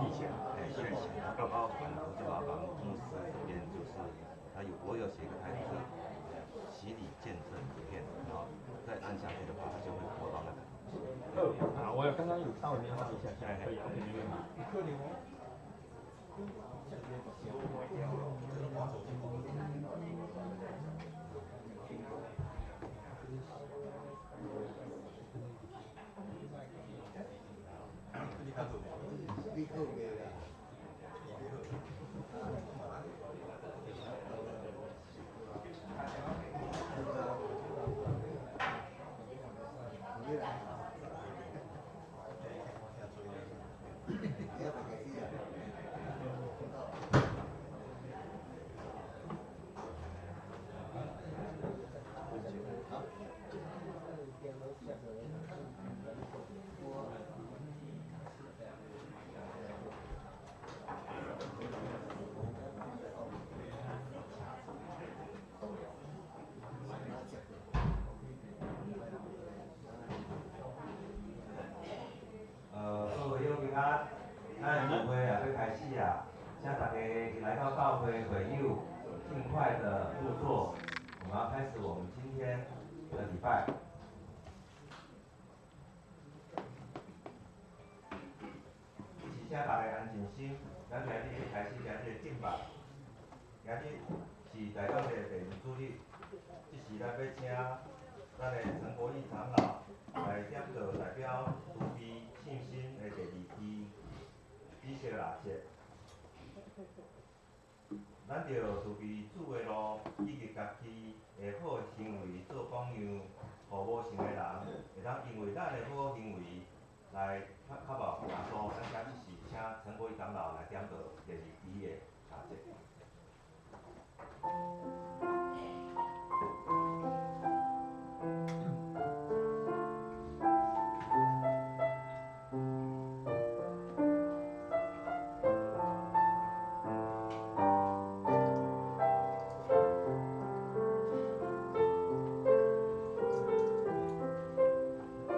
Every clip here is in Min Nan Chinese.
一下。哎，謝謝。然後我就麻煩牧師這邊，就是他有我有寫一個台詞，洗禮見證影片，然後再按下去的話，它就會播到那個。好，我有剛剛有稍微瞄到一下下，可以，OK，沒問題。各位友平安，咱聚會啊，欲開始啊，請大家來到教會會友，盡快的入座。我們要開始我們今天的禮拜。是請大家安靜心，咱今日欲開始今日的敬拜。今日是台港的第二主日，這時咱欲請咱的陳國義長老來點道代表慈悲信心的第二期紫色蠟燭。咱著慈悲主的路，以及家己的好行為做榜樣，予無信的人會當因為咱的好行為來較靠近耶穌。咱今日是請陳國義長老來點道第二期的蠟燭。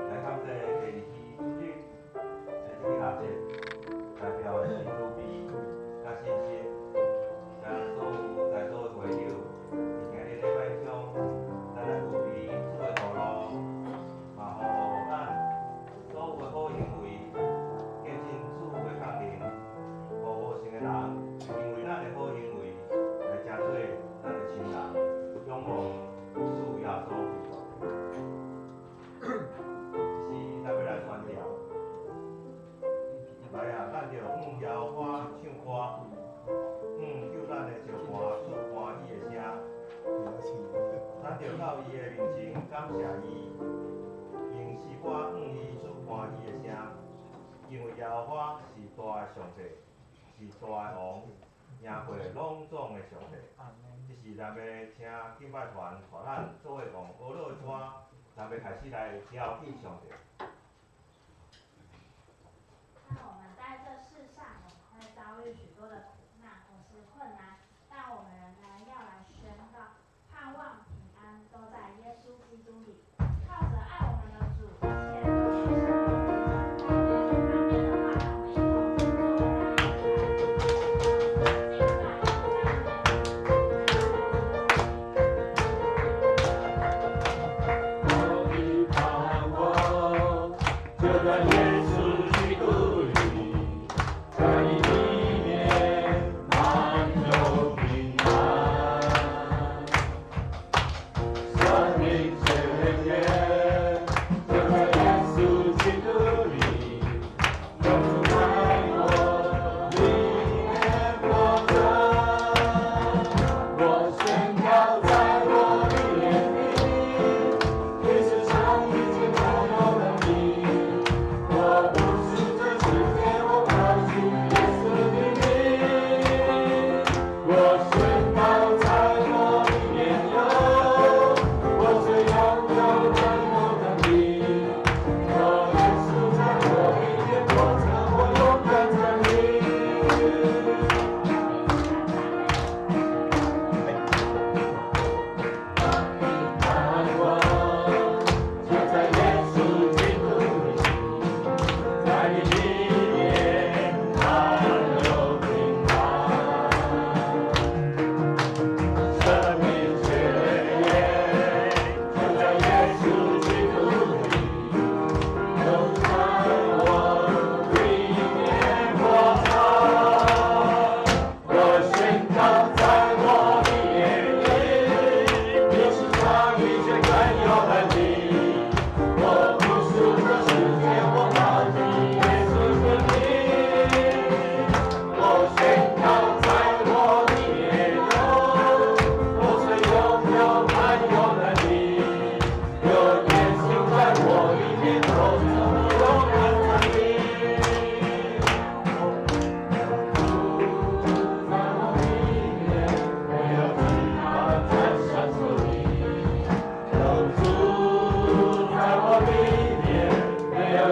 來感謝第二期主日的這個蠟燭，代表的是慈悲佮信心，請所有在座的會友，佇今日禮拜中，咱來預備主的道路，嘛予咱所有的好行為，見證主的降臨，予無信的人，因為咱的好行為來成做咱的親人，仰望主耶穌基督。這是咱欲來宣教。來啊，咱著向耶和華唱歌，向救咱的石磐出歡喜的聲。咱著到伊的面前感謝伊，用詩歌向伊出歡喜的聲。因為耶和華是大的上帝，是大的王，贏過攏總的上帝。這是咱欲請敬拜團帶咱做伙用呵咾的歌，咱欲開始來邀請上帝。那我們在這世上，我們會遭遇許多的苦難或是困難，但我們仍然要來宣告，盼望平安都在耶穌基督裡，靠着愛我們的主，一切都是有的。在方便的話，讓我們一同坐在一起來敬拜讚美。我的盼望就在耶穌基督裡，在裡面滿有平安。生命泉源就在耶穌基督裡，永住在我裡面活着。我宣告在我的眼裡，地世上一切都有能力，我不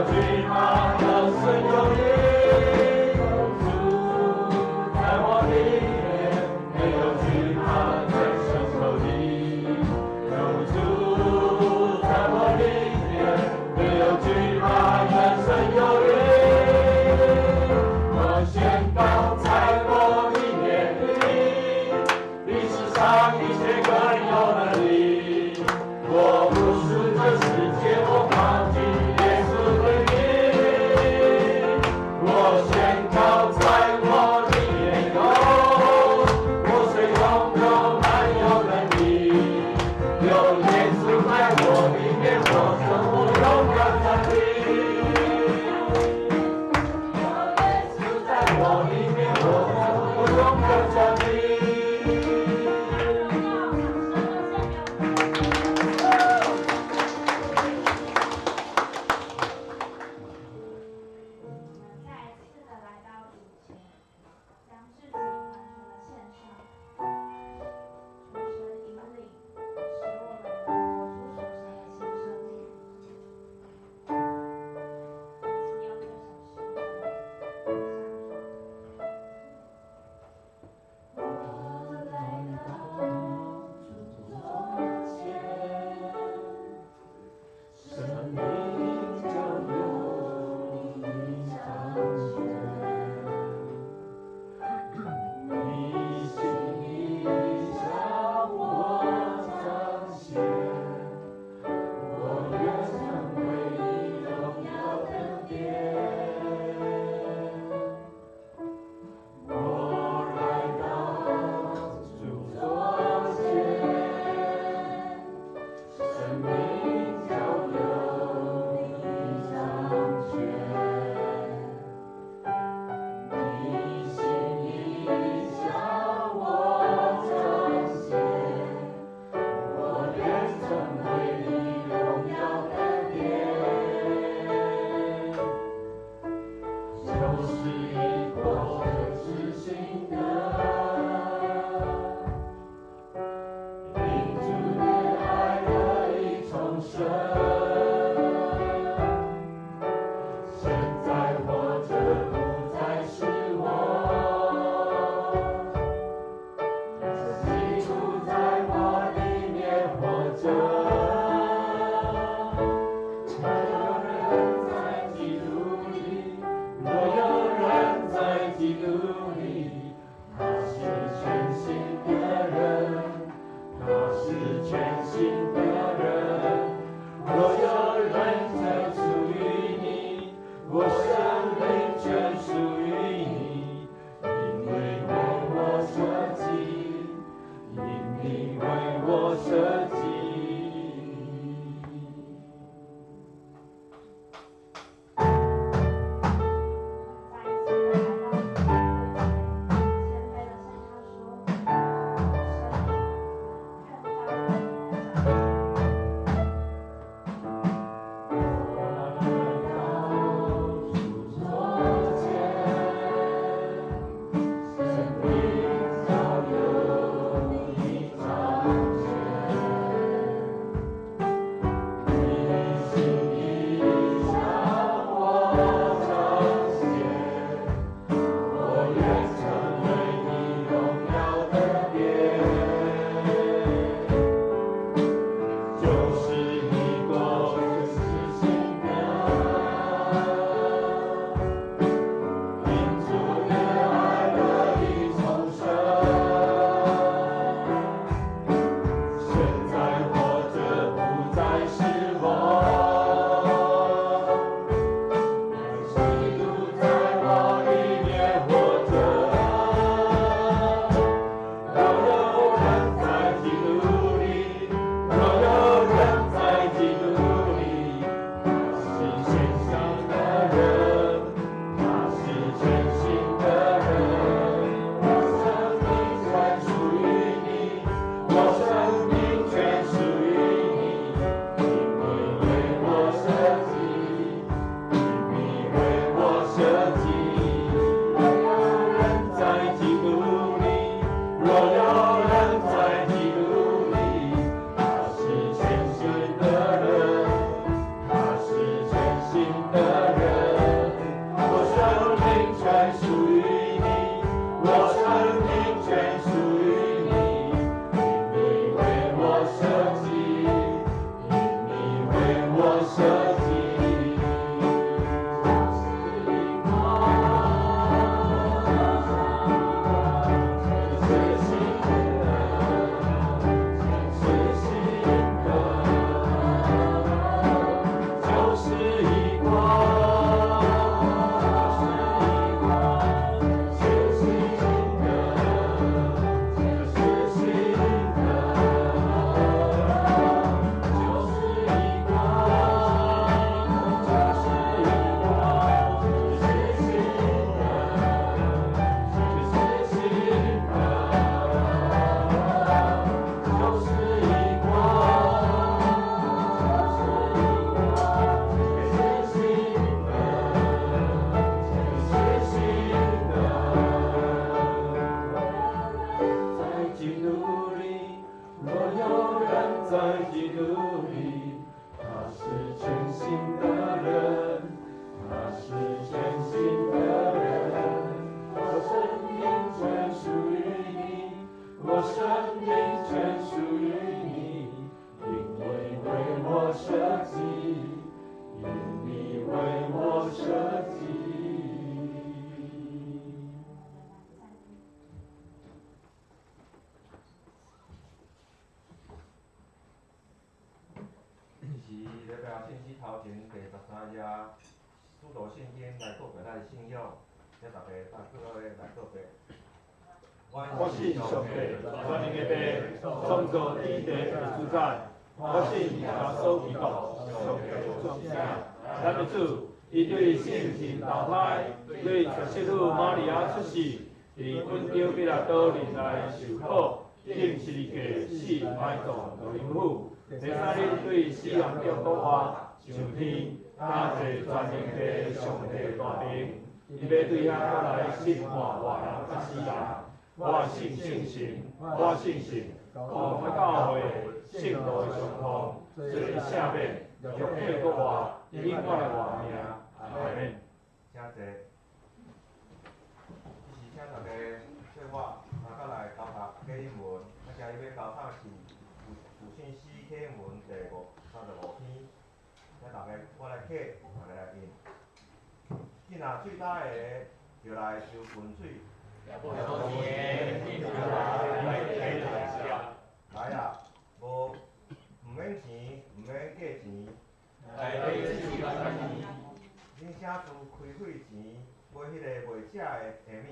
懼怕，得勝有餘。主在我裡面，沒有懼怕，戰勝仇敵。有主在我裡面，沒有懼怕，得勝有餘。我宣告在我裡面，比世上一切更有能力。我不屬這世界，我靠近耶穌的名。我宣告在我裡面有，我雖軟弱滿有能力。有耶穌在我裡面，我生活勇敢站立。有耶穌在我裡面，我生活勇敢站立。榮耀掌聲都獻給我們的主。我們再一次的來到主前，將自己完全的獻上，求神引領，使我們能活出屬神的新生命。請用這首詩歌來向主。我來到主座前，生命交由你掌權，你心意向我彰顯，我願成為你榮耀的殿。我來到主座前，生命交由你掌權，你心意向我彰顯，我願成為你榮耀的殿。舊事已過，是新的。因主的愛得以重生，現在活着不再是我，是基督在我裡面活着。若有人在基督裡，若有人在基督裡，他是全新的人，他是全新的人。若有人全屬於你，我生命全屬於你，因你為我捨己，因你為我捨己。我們再一次的來到主的座前，謙卑的向他說：我的生命願交由你來掌權。我來到主心來告白咱的信仰，請大家做伙來告白。我信上帝，全能的父，創造天地的主宰。我信耶穌基督，上帝的獨生，咱的主，伊對聖神投胎，對十聖女瑪利亞出世，佇本丟彼拉多年來受苦，釘十字架死埋葬落陰府，第三日對死人中復活，上天，駕坐全能的上帝大能，伊欲對遐閣來審判活人佮死人。我信聖神，我信神，共同的教會，聖徒的相通，罪的赦免，肉體復活，永遠的活命。阿們。請坐。這時請大家做伙，大家來交讀啟應文。啊，今日欲交讀的是有信詩啟應文第35篇。請大家我來啟，大家來念。囝仔喙焦的，就來收滾水。來啊，無毋免錢，毋免價錢。恁啥事開費錢買彼个袂食的下物？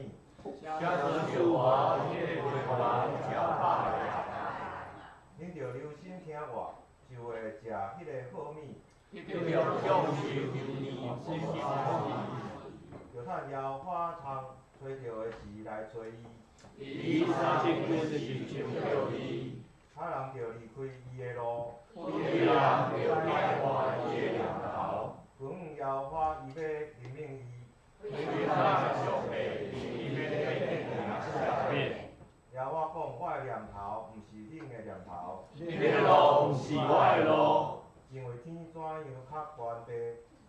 恁著留心聽我，就會食彼个好物。著趁耶和華風吹著的時來揣伊。他人著離開伊的路。遠遠耶和華伊欲任命伊。耶和華講：我的念頭毋是恁的念頭。因為天怎樣較懸地，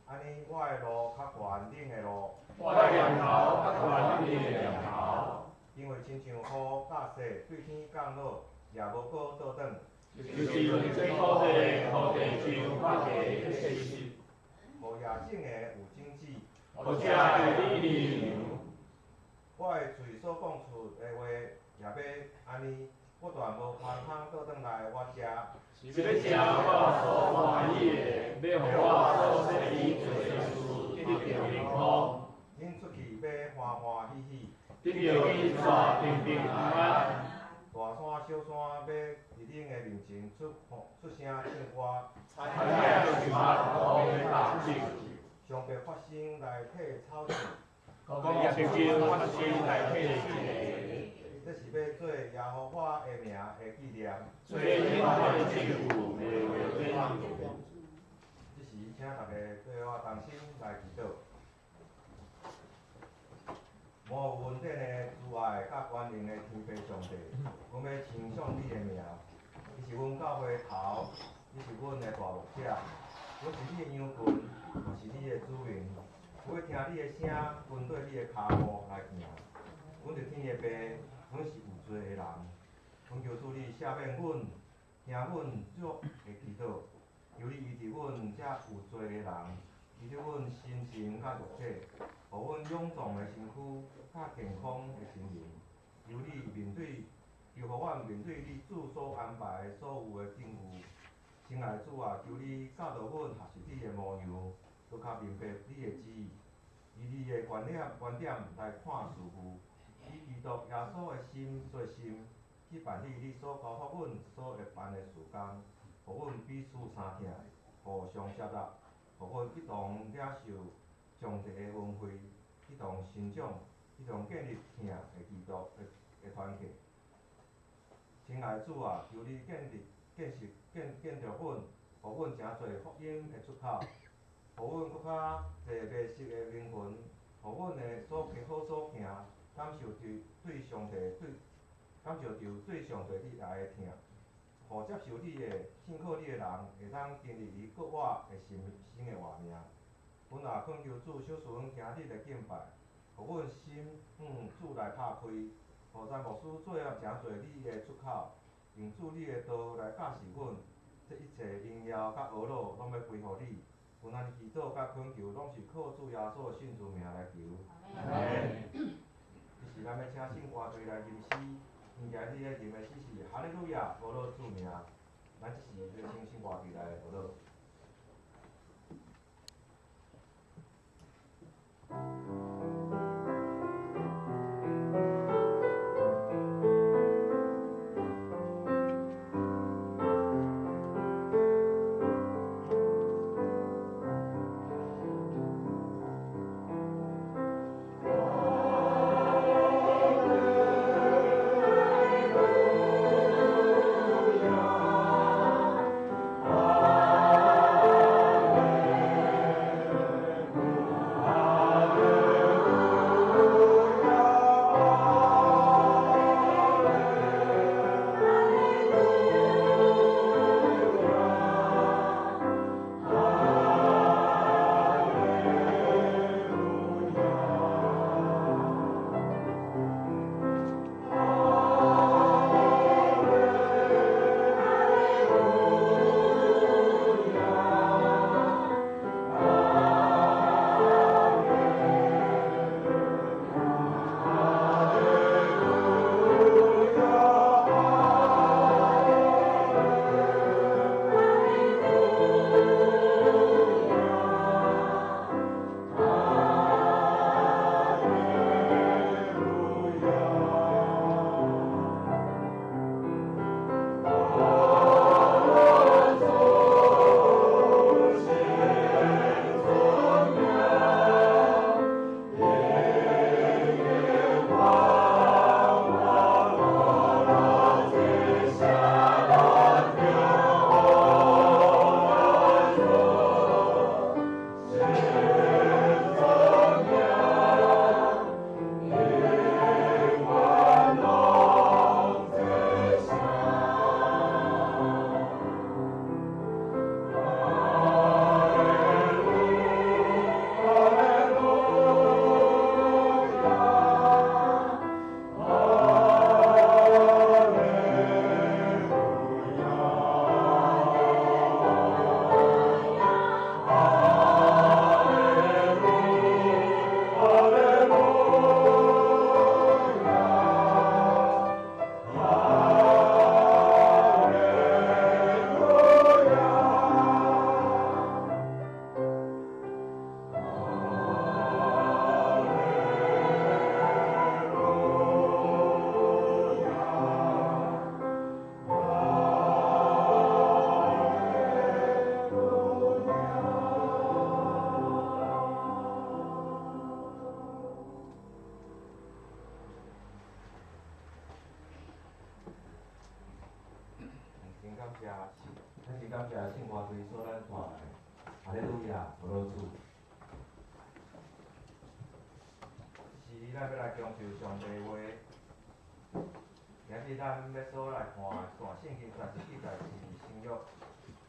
按呢我的路較懸恁的路。因為親像雨佮雪對天降落，也無閣倒轉。予野種的有種子。我的喙所講出的話，也欲按呢，不但無空空倒轉來我遮。恁出去欲歡歡喜喜。大山小山欲佇恁的面前出聲唱歌。上帝發聲來替草彅。這是欲做耶和華的名的紀念。這時請大家綴我同心來祈禱。滿有恩典的慈愛佮寬容的天父上帝，阮欲稱頌你的名。你是阮教會的頭，你是阮的大牧者，阮是你的羊群，嘛是你的子民。阮欲聽你的聲，跟綴你的跤步來行。阮佇天的父，阮是有罪的人。阮求主你赦免阮，聽阮主的祈禱，求你醫治阮這有罪的人，醫治阮心情佮肉體，予阮勇壯的身軀佮健康的心靈。求你面對，求予阮面對你主所安排的所有的境遇。親愛的主啊，求你教導阮學習你的模樣，閣較明白你的旨意，以你的觀點來看事物，以基督耶穌的心做心，去辦理你所交託阮所會辦的事工，予阮彼此相疼，互相接納，予阮一同領受上帝的恩惠，一同成長，一同建立疼的基督的團體。親愛的主啊，求你建立、建設、建建著阮，予阮誠濟福音的出口，予阮閣較濟迷失的靈魂，予阮的所行好所行，感受著對上帝對，感受著對上帝你愛的疼，予接受你的、信靠你的人，會當經歷伊閣活的新新的活命。阮也懇求主賞賜阮今日的敬拜，予阮心主來拍開，予詹牧師做啊誠濟你的出口，用主你的道來教示阮，這一切榮耀佮呵咾攏欲歸予你。阮按呢祈禱佮懇求，攏是靠主耶穌的聖主名來求。阿們。這時咱欲請聖歌隊來吟詩，𪜶今日咧吟的詩是哈利路亞，呵咾主名。咱這時欲請聖歌隊來呵咾。謝，咱先感謝聖歌隊所咱帶來，哈利路亞，無老主。是咱欲來享受上帝話。今日咱欲所來看的段聖經，但是記載是新約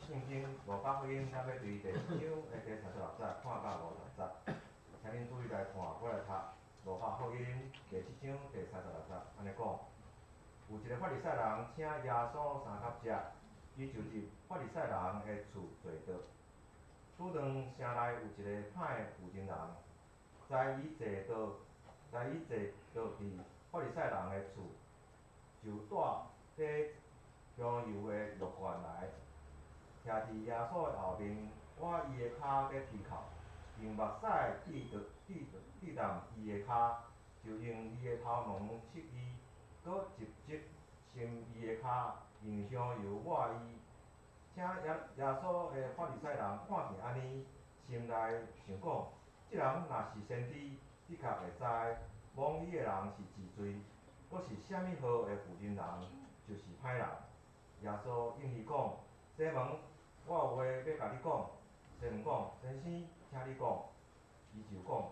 聖經路加福音，咱欲對第七章的第三十六節看到五十節。請恁注意來看，我來讀路加福音第七章第三十六節，按呢講。有一个法利賽人請耶穌相佮食，伊就入法利賽人的厝坐著。拄當城內有一个歹的婦人人，知伊坐倒，知伊坐倒佇法利賽人的厝，就帶塊香油的玉罐來，徛佇耶穌的後面，抹伊的跤佇啼哭，用目屎滴著滴滴澹伊的跤，就用伊的頭毛拭伊。閣執指親伊的跤，用香油抹伊。請耶耶穌的法利賽人看見按呢，心內想講：這人若是先知，的確會知摸伊的人是治罪，閣是啥物號的婦人人，就是歹人。耶穌應伊講：西門，我有話欲共你講。西門講：先生，請你講。伊就講：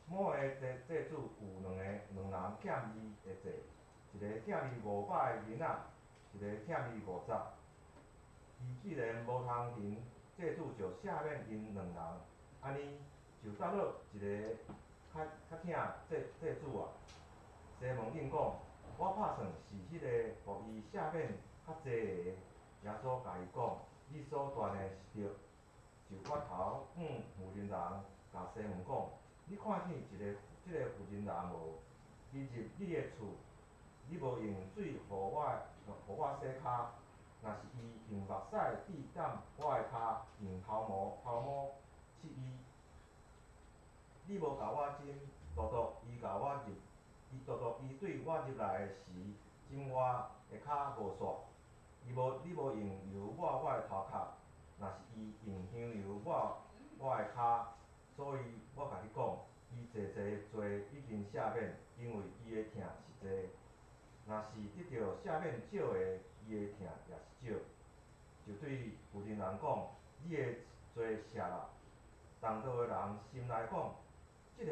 某个債債主有兩个兩人欠伊的債。一个欠伊500个銀仔，一个欠伊50。伊既然無通還，債主就赦免𪜶兩人，按呢就佗落一个較較疼債債主啊？西門應講：我拍算是彼个予伊赦免較濟个。耶穌共伊講：你所斷的是對。就轉頭向婦人人，共西門講：你看見一个這个婦人人無？伊入你的厝。你無用水予我，予我洗跤，若是伊用目屎滴澹我的跤，用頭毛頭毛拭伊。你無共我斟，獨獨伊共我入，伊獨獨伊對我入來的時，斟我的跤無煞。伊無，你無用油抹我的頭殼，若是伊用香油抹我的跤，所以我共你講，伊濟濟罪已經赦免，因為伊的疼是濟。若是得著赦免少的，伊的疼也是少。就對婦人人講：你的罪赦啦。同桌的人心內講：這个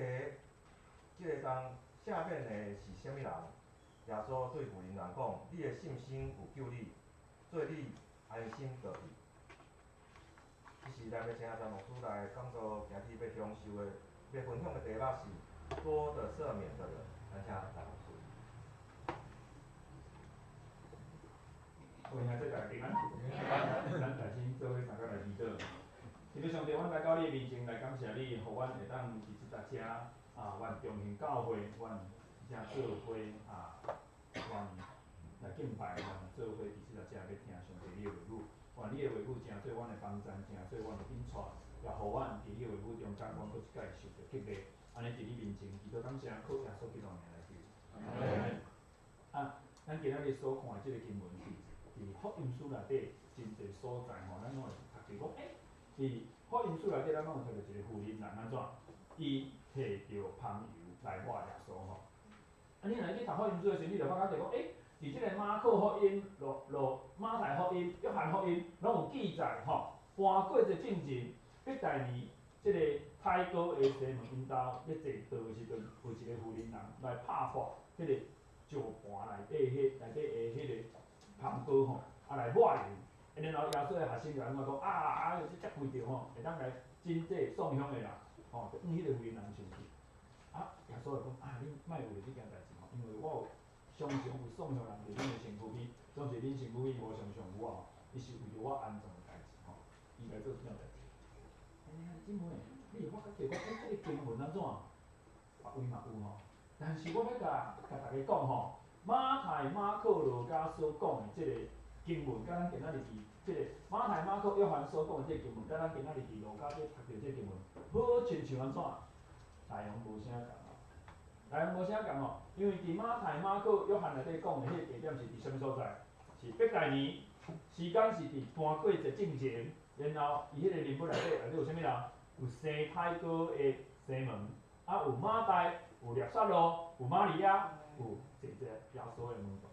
這个當赦免的是啥物人？耶穌對婦人人講：你的信心有救你，做你安心倒去。這是咱欲請張牧師來講道，今日欲享受的、欲分享的題目是多得赦免的人。咱請張牧師。各位兄弟大家平安，咱大先做伙三個來祈禱。天父上帝，阮來到你的面前來感謝你，予阮會當佇這搭遮啊，阮中興教會，阮遮做伙啊，阮來敬拜，阮做伙佇這搭遮欲聽上帝你的話語。願你的話語成做阮的幫贊，成做阮的引帶，也予阮佇你的話語中間，阮閣一擺受著激勵。按呢佇你面前祈禱感謝，靠耶穌基督名來求。啊，咱今仔日所看的這个經文是佇福音書內底真濟所在吼，咱攏會讀著講，欸，佇福音書內底，咱攏有讀著一个婦人人按怎？伊提著香油來抹耶穌吼。啊，你若去讀福音書的時陣，你就發覺著講，欸，佇這个馬可福音、路路馬太福音、約翰福音，攏有記載吼。盤過節進前，伯大尼這个太高的西門𪜶兜咧坐桌的時陣，有一个婦人人來拍破彼个石盤內底彼內底的彼个香膏吼，啊來抹伊，然後耶穌的學生就按怎講？啊啊！這遮貴著吼，會當來真濟送香的人，吼，就向彼个婦人人生氣。啊，耶穌就講啊，恁莫為著這件代誌吼，因為我有常常有送香人佇恁的身軀邊，總是恁身軀邊無常常有我吼，伊是為著我安葬的代誌吼，伊來做這件代誌。欸，姊妹，你會發覺著講，欸，這个經文按怎？別位嘛有吼，但是我欲共共大家講吼。馬太、馬可、路加所講的這个經文，佮咱今仔日佇這个馬太、馬可、約翰所講的這个經文，佮咱今仔日佇路加這讀著這個經文，好親像按怎？內容無啥仝哦，內容無啥仝哦，因為佇馬太、馬可、約翰內底講的彼个地點是佇啥物所在？是伯大尼，時間是佇盤過節進前，然後伊彼個人物內底內底有啥物人？有生太高的西門，啊有馬大，有拉撒路，有瑪利亞，有濟濟耶穌的門徒。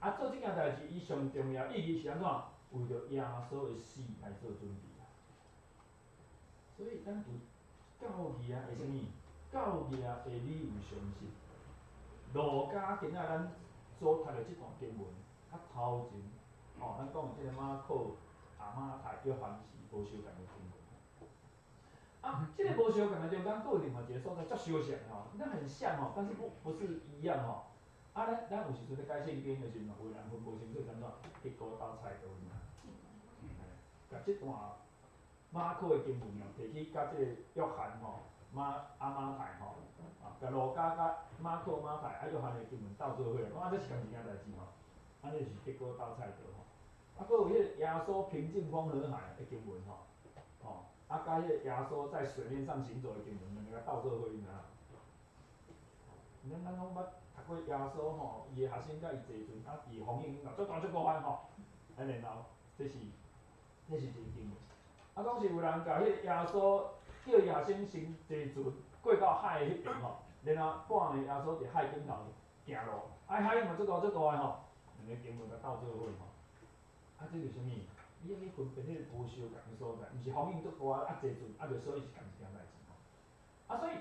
啊，做這件代誌，伊上重要意義是按怎？為著耶穌的死來做準備啊。所以咱有教義啊，的啥物？教義啊，的理由相信。路加今仔咱所讀的這段經文，較頭前，吼，咱講的這個馬可、亞馬太、約翰是無相仝的經文。啊，這個無相仝的中間，閣有另外一個所在足相像的吼，那很像吼，但是不是一樣吼。啊，咱有時陣咧解聖經的時陣，有人分無清楚，按怎？結果鬥菜刀爾。共這段馬可的經文哦，提去佮這個約翰吼、馬亞馬太吼，啊，共路加佮馬可、馬太啊約翰的經文鬥做伙，講啊這是仝一件代誌吼，按呢就是結果鬥菜刀吼。啊，閣有彼個耶穌平靜風和海的經文吼，吼，啊，佮彼個耶穌在水面上行走的經文，兩个鬥做伙，你知影？咱攏捌讀過耶穌吼，伊的學生佮伊坐船，啊，佇風湧足大足孤番吼，啊，然後這是一個經文。啊，講是有人共彼個耶穌叫伊學生先坐船過到海的彼邊吼，然後半暝耶穌佇海頂頭行路，啊，海嘛足大足大的吼，兩个經文共鬥做伙吼。啊，這是啥物？你愛去分辨彼个無相仝的所在，毋是風湧足大啊坐船啊，就所以是仝一件代誌吼。啊，所以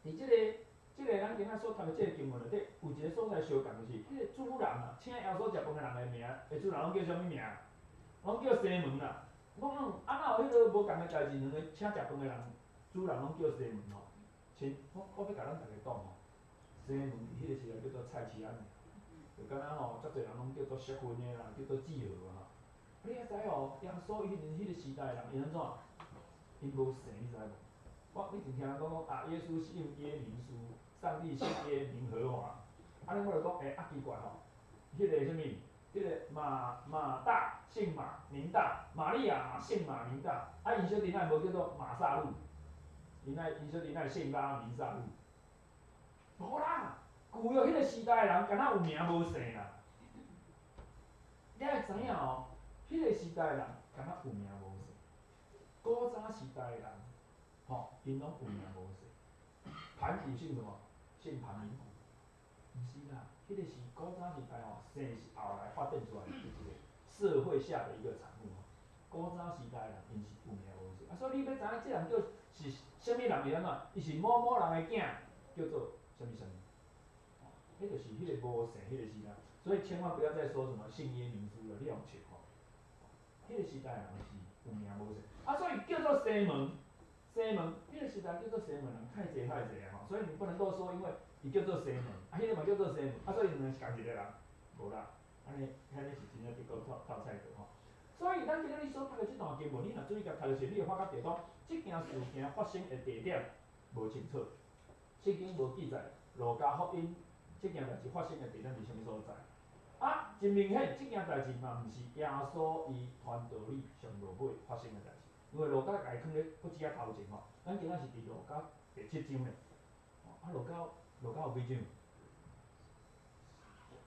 佇這個咱今仔所讀的這個經文內底，有一個所在相仝，就是彼個主人啊，請耶穌食飯的人的名，的主人攏叫啥物名？攏叫西門啦。我講啊，哪有彼个無仝的代誌，兩个請食飯的人，主人攏叫西門吼？親，我欲共咱逐家講吼，西門佇彼个時代叫做菜市仔名，就敢若吼，足濟人攏叫做淑芬的啦，叫做志豪吼。你愛知哦，耶穌伊彼個時代的人，𪜶按怎？𪜶無姓，你知無？我一直聽人講講啊，耶穌姓耶名蘇，上帝姓耶名和華。按呢我就講，欸，啊奇怪吼，彼個啥物？彼個馬大姓馬名大，瑪利亞姓馬名大，啊𪜶小弟哪會無叫做馬薩路？𪜶小弟哪會姓拉名薩路？無啦，舊約彼個時代的人，敢若有名無姓啦。你愛知影哦，彼個時代的人，敢若有名無姓。古早時代的人，吼，𪜶攏有名無姓。盤古姓什麼？姓盤名古。毋是啦，彼個是古早時代吼，姓是後來發展出來的一個社會下的一個產物吼。古早時代的人，𪜶是有名無姓。啊，所以你欲知影這人叫是啥物人會按怎？伊是某某人的囝，叫做啥物啥物。哦，彼就是彼個無姓彼個時代。所以千萬不要再說什麼姓耶名蘇了，你予笑吼。彼個時代的人是有名無姓，啊，所以叫做西門，西門，彼個時代叫做西門人太濟太濟啊吼，所以你不能夠說因為伊叫做西門，啊，彼個嘛叫做西門，啊，所以兩个是仝一個人，無啦，按呢，按呢是真正結果鬥菜刀吼。所以咱今仔日所讀的這段經文，你若注意共讀的時，你會發覺著講，這件事件發生的地點無清楚，聖經無記載路加福音這件代誌發生的地點佇啥物所在。啊，真明顯，這件代誌嘛毋是耶穌伊傳道理上落尾發生的代誌，因為路加共伊囥咧閣遮頭前吼，咱今仔是佇路加第七章咧，啊路加有幾章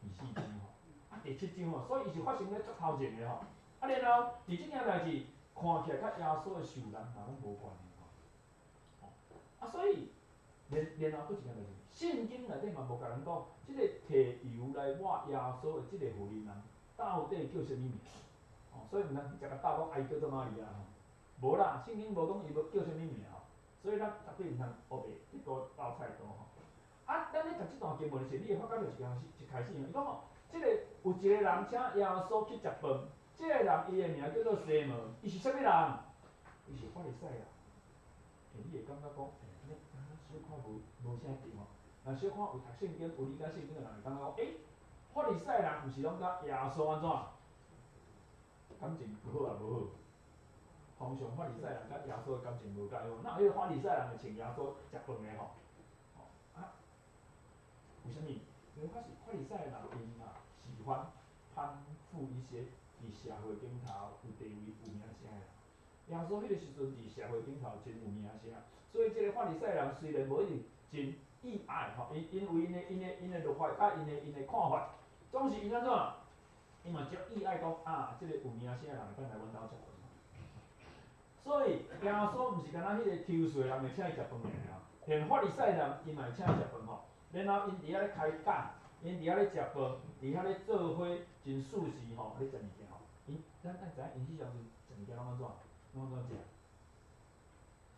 ？24章吼，啊第七章吼，所以伊是發生咧足頭前的吼，啊然後佇這件代誌看起來佮耶穌的受難嘛攏無關係吼，啊所以然後閣一件代誌，聖經內底嘛無共咱講，這个提油來抹耶穌的這个婦人人到底叫啥物名？哦，所以毋通直接共鬥講啊，伊叫做瑪利亞吼，無啦，聖經無講伊叫啥物名吼，所以咱絕對毋通烏白結果鬥菜刀吼。啊，咱咧讀這段經文的時，你會發覺著一件事，一開始伊講吼，這个有一個人請耶穌去食飯，這个人伊的名叫做西門，伊是啥物人？伊是法利賽人。欸，你會感覺講，欸，你敢若小可無啥對吼？若小可有讀聖經、有理解聖經的人會感覺講，欸，法利賽人毋是攏佮耶穌按怎？感情有好抑無好？通常法利賽人佮耶穌的感情無介好，哪有彼個法利賽人會請耶穌食飯的吼？啊，為啥物？因為法利賽人𪜶嘛喜歡攀附一些佇社會頂頭有地位、有名聲的人。耶穌彼个時陣佇社會頂頭真有名聲，所以這个法利賽人雖然無一定真意愛吼，因為𪜶的律法佮𪜶的看法，總是𪜶按怎？𪜶嘛足意愛講啊，這个有名聲的人會當來阮兜食飯。所以耶穌毋是干焦彼個抽稅人會請伊食飯爾吼，連法利賽人伊嘛會請伊食飯吼。然後𪜶佇遐咧開講， 𪜶伫遐咧食飯，伫遐咧做伙，真舒適吼，咧食物件吼。𪜶咱愛知影，𪜶彼當陣食物件攏按怎？攏按怎食？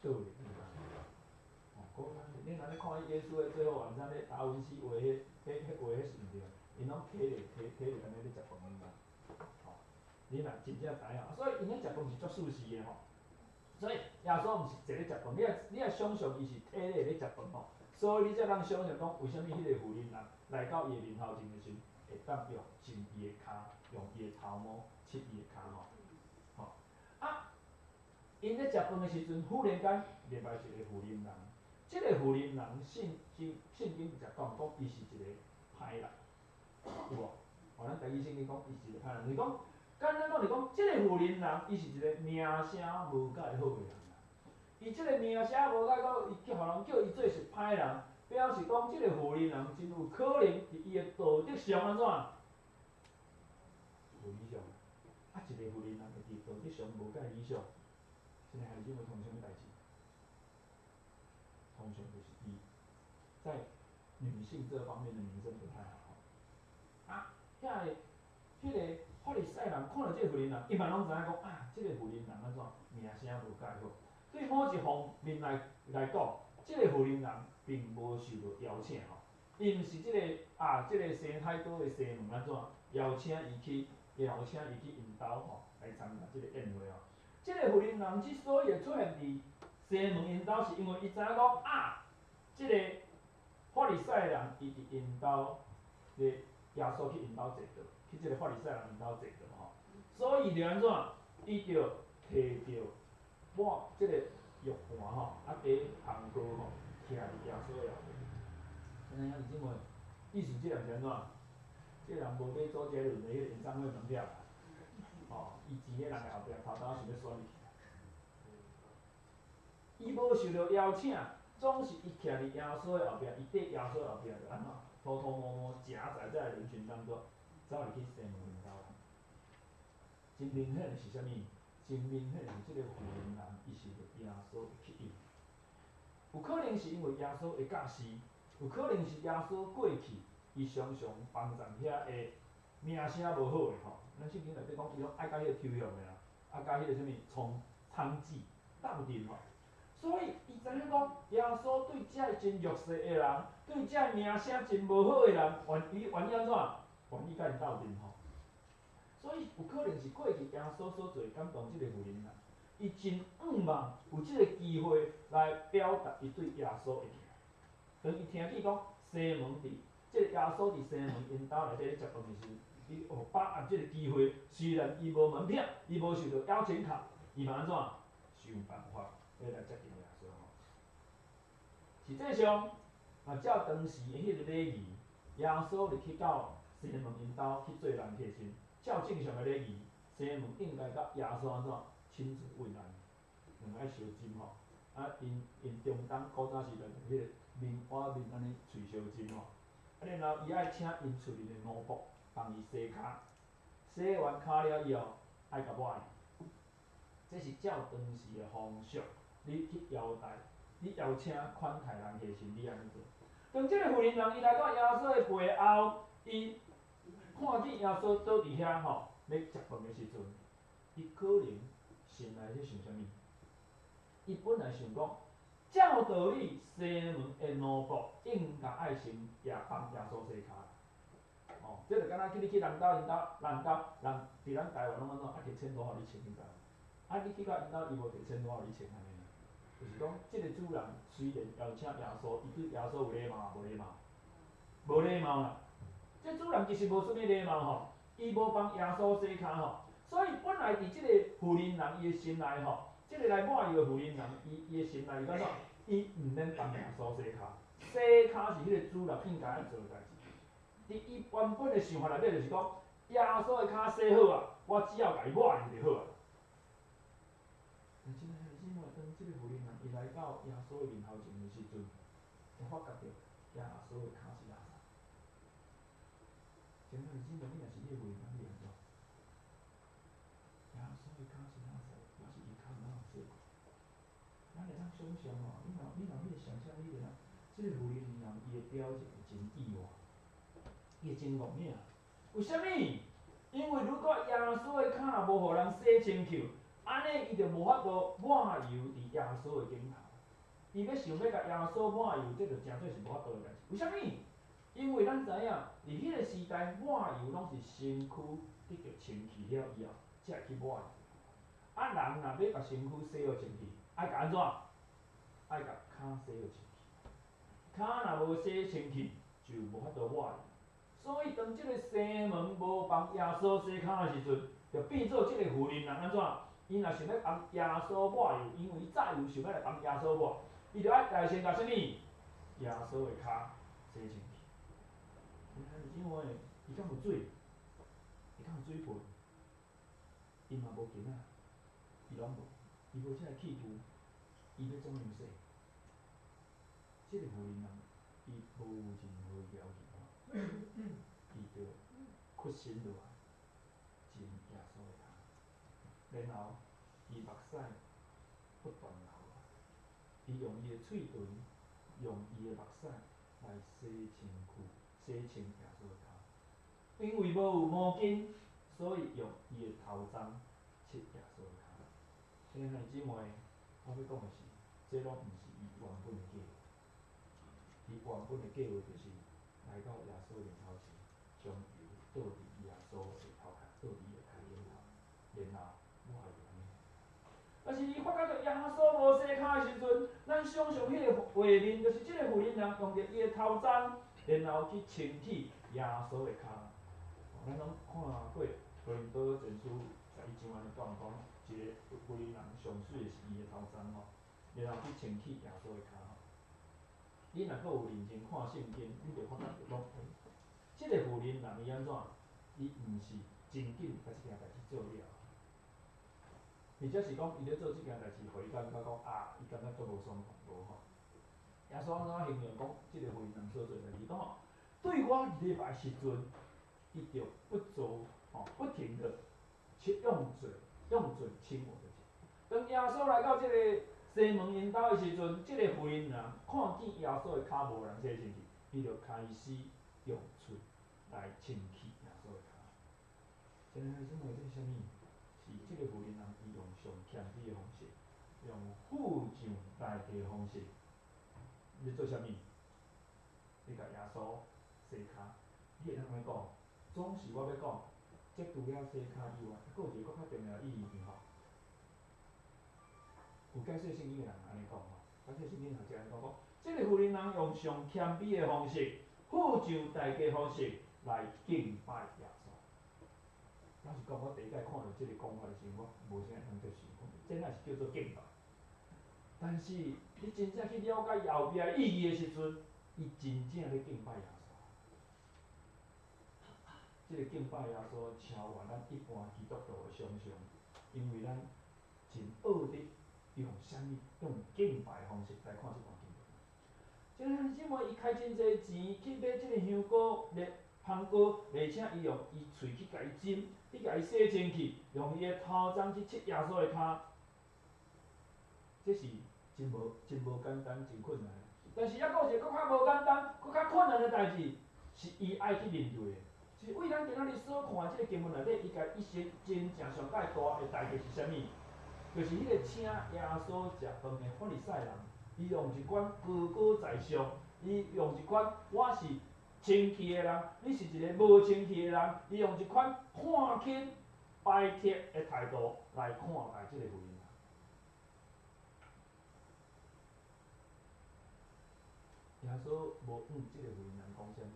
倒咧，哦，講你若咧看彼耶穌的最後晚餐，咧達文西畫彼、彼、彼畫彼是毋對，𪜶攏企咧、企企咧，按呢咧食飯嘛。吼，你若真正知影，所以𪜶咧食飯是足舒適的吼。所以耶穌毋是坐咧食飯，你愛想像伊是佗咧咧食飯吼。所以你才通想像講，為啥物彼個婦人人來到伊的面頭前的時陣，會當用浸伊的跤，用伊的頭毛拭伊的跤吼。吼，啊，𪜶咧食飯的時陣，忽然間入來一個婦人人，這個婦人人聖經聖經直講講伊是一個歹人，有無？哦，咱台語聖經講伊是一個歹人，就是講簡單講就是講，這個婦人人伊是一個名聲無蓋好的人啦。伊這個名聲無蓋好，伊叫予人叫伊做是歹人，表示講這個婦人人真有可能佇伊的道德上按怎？無理想。啊，一個婦人人會佇道德上無蓋理想，這個還是認為通啥物代誌？通常就是伊在女性這方面的名聲不太好。啊，遐個、彼個法利賽人看著這個婦人人，伊嘛攏知影講啊，這個婦人人按怎名聲無蓋好。對某一方面來講，這個婦人人並無受著邀請吼，伊毋是這個啊，這個西太多的西門按怎邀請伊去，邀請伊去𪜶兜吼來參加這個宴會吼。這個婦人人之所以會出現佇西門𪜶兜，是因為伊知影講啊，這個法利賽人伊佇𪜶兜咧，耶穌去𪜶兜坐著，去這個法利賽人𪜶兜坐著吼，所以就按怎，伊就提著抹這個玉盤吼，啊，提香膏吼，徛佇耶穌的後壁。親愛兄弟姊妹，意思這人是按怎？這個人無買周杰倫的彼個演唱會門票啦，吼，伊踮咧人的後壁，偷偷想欲選入去。伊無受著邀請，總是伊徛佇耶穌的後壁，伊綴耶穌的後壁就按怎？偷偷摸摸夾在這个人群當中，走入去西門𪜶兜。真明顯的是啥物？真明顯是這個婦人人，伊受著耶穌的吸引。有可能是因為耶穌的教示，有可能是耶穌過去伊常常幫助遐個名聲無好的吼。咱聖經內底講，伊攏愛佮彼個抽象的啦，愛佮彼個啥物娼娼妓鬥陣吼。所以伊知影講，耶穌對這个真弱勢的人，對這个名聲真無好的人，願意願意按怎？願意佮𪜶鬥陣吼。所以有可能是過去耶穌所做感動這個婦人人，伊真向望有這個機會來表達伊對耶穌的疼。當伊聽見講西門佇這個耶穌佇西門𪜶兜內底咧食飯的時陣，伊哦把握這個機會，雖然伊無門票，伊無受著邀請卡，伊嘛按怎？想辦法欲來接近耶穌吼。實際上，若照當時的彼個禮儀，耶穌入去到西門𪜶兜去做人客時，照正常的禮儀，西門應該佮耶穌按怎親自問安，兩个愛相斟吼。啊，𪜶𪜶中東古早時代就彼個面碗面按呢喙相斟吼。啊，然後伊愛請𪜶厝裡的奴僕幫伊洗跤，洗完跤了以後，愛共抹油。這是照當時的風俗，你去招待，你邀請款待人客時，你按呢做。當這個婦人人伊來到耶穌的背後，伊看見耶穌倒佇遐吼，咧食飯的時陣，伊可能心內咧想啥物？伊本來想講，照道理西門的奴僕應該愛先也幫耶穌洗跤。哦，這就敢若去你去人兜，𪜶兜人兜人佇咱台灣攏按怎？愛提千多予你穿，你知無？啊，你去到𪜶兜，伊無提千多予你穿按呢。就是講，這個主人雖然邀請耶穌，伊對耶穌有禮貌無禮貌？無禮貌啦。這主人其實無啥物禮貌吼，伊無幫耶穌洗跤吼，所以本來佇這個婦人人伊的心內吼，這個來抹油的婦人人，伊伊的心內伊感覺伊毋免幫耶穌洗跤，洗跤是彼個主人應該愛做的代誌。佇伊原本的想法內底就是講，耶穌的跤洗好啊，我只要共伊抹油就好啊。但是兄弟姊妹，當這個婦人人伊來到耶穌的面頭前的時陣，伊發覺著耶穌的跤是垃圾。兄弟姊妹，你若是彼個婦人人，你按怎？耶穌的跤是垃圾，表示伊跤哪有洗過？咱會當想像吼，你若彼個想像力會當，這個婦人人伊的表情真意外，伊真戆命。為啥物？因為如果耶穌的跤無予人洗清氣，按呢伊就無法度抹油佇耶穌的頂頭。伊欲想欲共耶穌抹油，這就誠做是無法度的代誌。為啥物？因為咱知影，佇彼個時代抹油攏是身軀得著清氣了以後，才會去抹油。啊，人若欲共身軀洗予清氣，愛共按怎？愛共跤洗予清氣。跤若無洗清氣，就無法度抹油。所以當這个西門無幫耶穌洗跤的時陣，就變做這个婦人人按怎？伊若想欲幫耶穌抹油，因為伊早有想欲來幫耶穌抹，伊就愛來先共啥物？耶穌的跤洗清氣。因為伊敢有水？伊敢有水盆？伊嘛無巾仔，伊攏無，伊無這个器具，伊欲怎樣洗？這个婦人人，伊無任何條件，伊就屈身落來，浸耶穌的跤，然後伊目屎不斷流落來，伊用伊的喙唇，用伊的目屎來洗身軀，洗清耶穌的跤。因為無有毛巾，所以用伊的頭鬃拭耶穌的跤。兄弟姊妹，我欲講的是，這攏毋是伊原本的計劃。伊原本的計劃就是來到耶穌面頭前，將油倒佇耶穌的頭殼，倒佇伊的跤頂頭，然後抹油按呢。但是伊發覺著耶穌無洗跤的時陣，咱想像彼個畫面，就是這个婦人人用著伊的頭鬃，然後去清洗耶穌的跤。咱攏看過哥林多前書11章按呢講，講一个婦人人上媠的是伊的頭鬃吼，然後去清洗耶穌的跤吼。你若閣有認真看聖經，你就發覺著講，這个婦人人伊按怎？伊毋是真緊共這件代誌做了，或者是講伊咧做這件代誌，予伊感覺講啊，伊感覺足無爽快，無吼。耶穌按怎形容講這个婦人人所做代誌？講吼，對我禮拜時陣，伊就不做吼，不停的去用嘴親我的腳。當耶穌來到這个西門𪜶兜的時陣，這个婦人人看見耶穌的跤無人洗清氣，伊就開始用喙來清洗耶穌的跤。真的，這個是啥物？是這个婦人人伊用上謙卑的方式，用負上代價的方式，咧做啥物？咧共耶穌洗跤。你會當按呢講？總是我欲講，這除了洗跤以外，閣有一個閣較重要的意義吼。有解說聖經的人按呢講吼，解說聖經學者按呢講講，這个婦人人用上謙卑的方式，付上代價方式來敬拜耶穌。老實講，我第一擺看著這个講法的時陣，我無啥會當接受，這哪是叫做敬拜？但是你真正去了解後壁的意義的時陣，伊真正咧敬拜耶穌。這个敬拜耶穌超越咱一般基督徒的想象，因為咱真學咧用啥物用敬拜的方式來看這段經文。這個姊妹伊開真濟錢去買這个香膏咧香膏，而且伊用伊喙去共伊浸，去共伊洗清氣，用伊的頭鬃去拭耶穌的跤，這是真無簡單，真困難。但是猶閣有一个閣較無簡單、閣較困難的代誌，是伊愛去面對的。是為咱今仔日所看的這个經文內底，伊共伊生真正上蓋大的代誌是啥物？就是彼个請耶穌食飯的法利賽人，伊用一款高高在上，伊用一款我是清氣的人，你是一个無清氣的人，伊用一款看輕排斥的態度來看待這个婦人。耶穌無向這个婦人講啥物，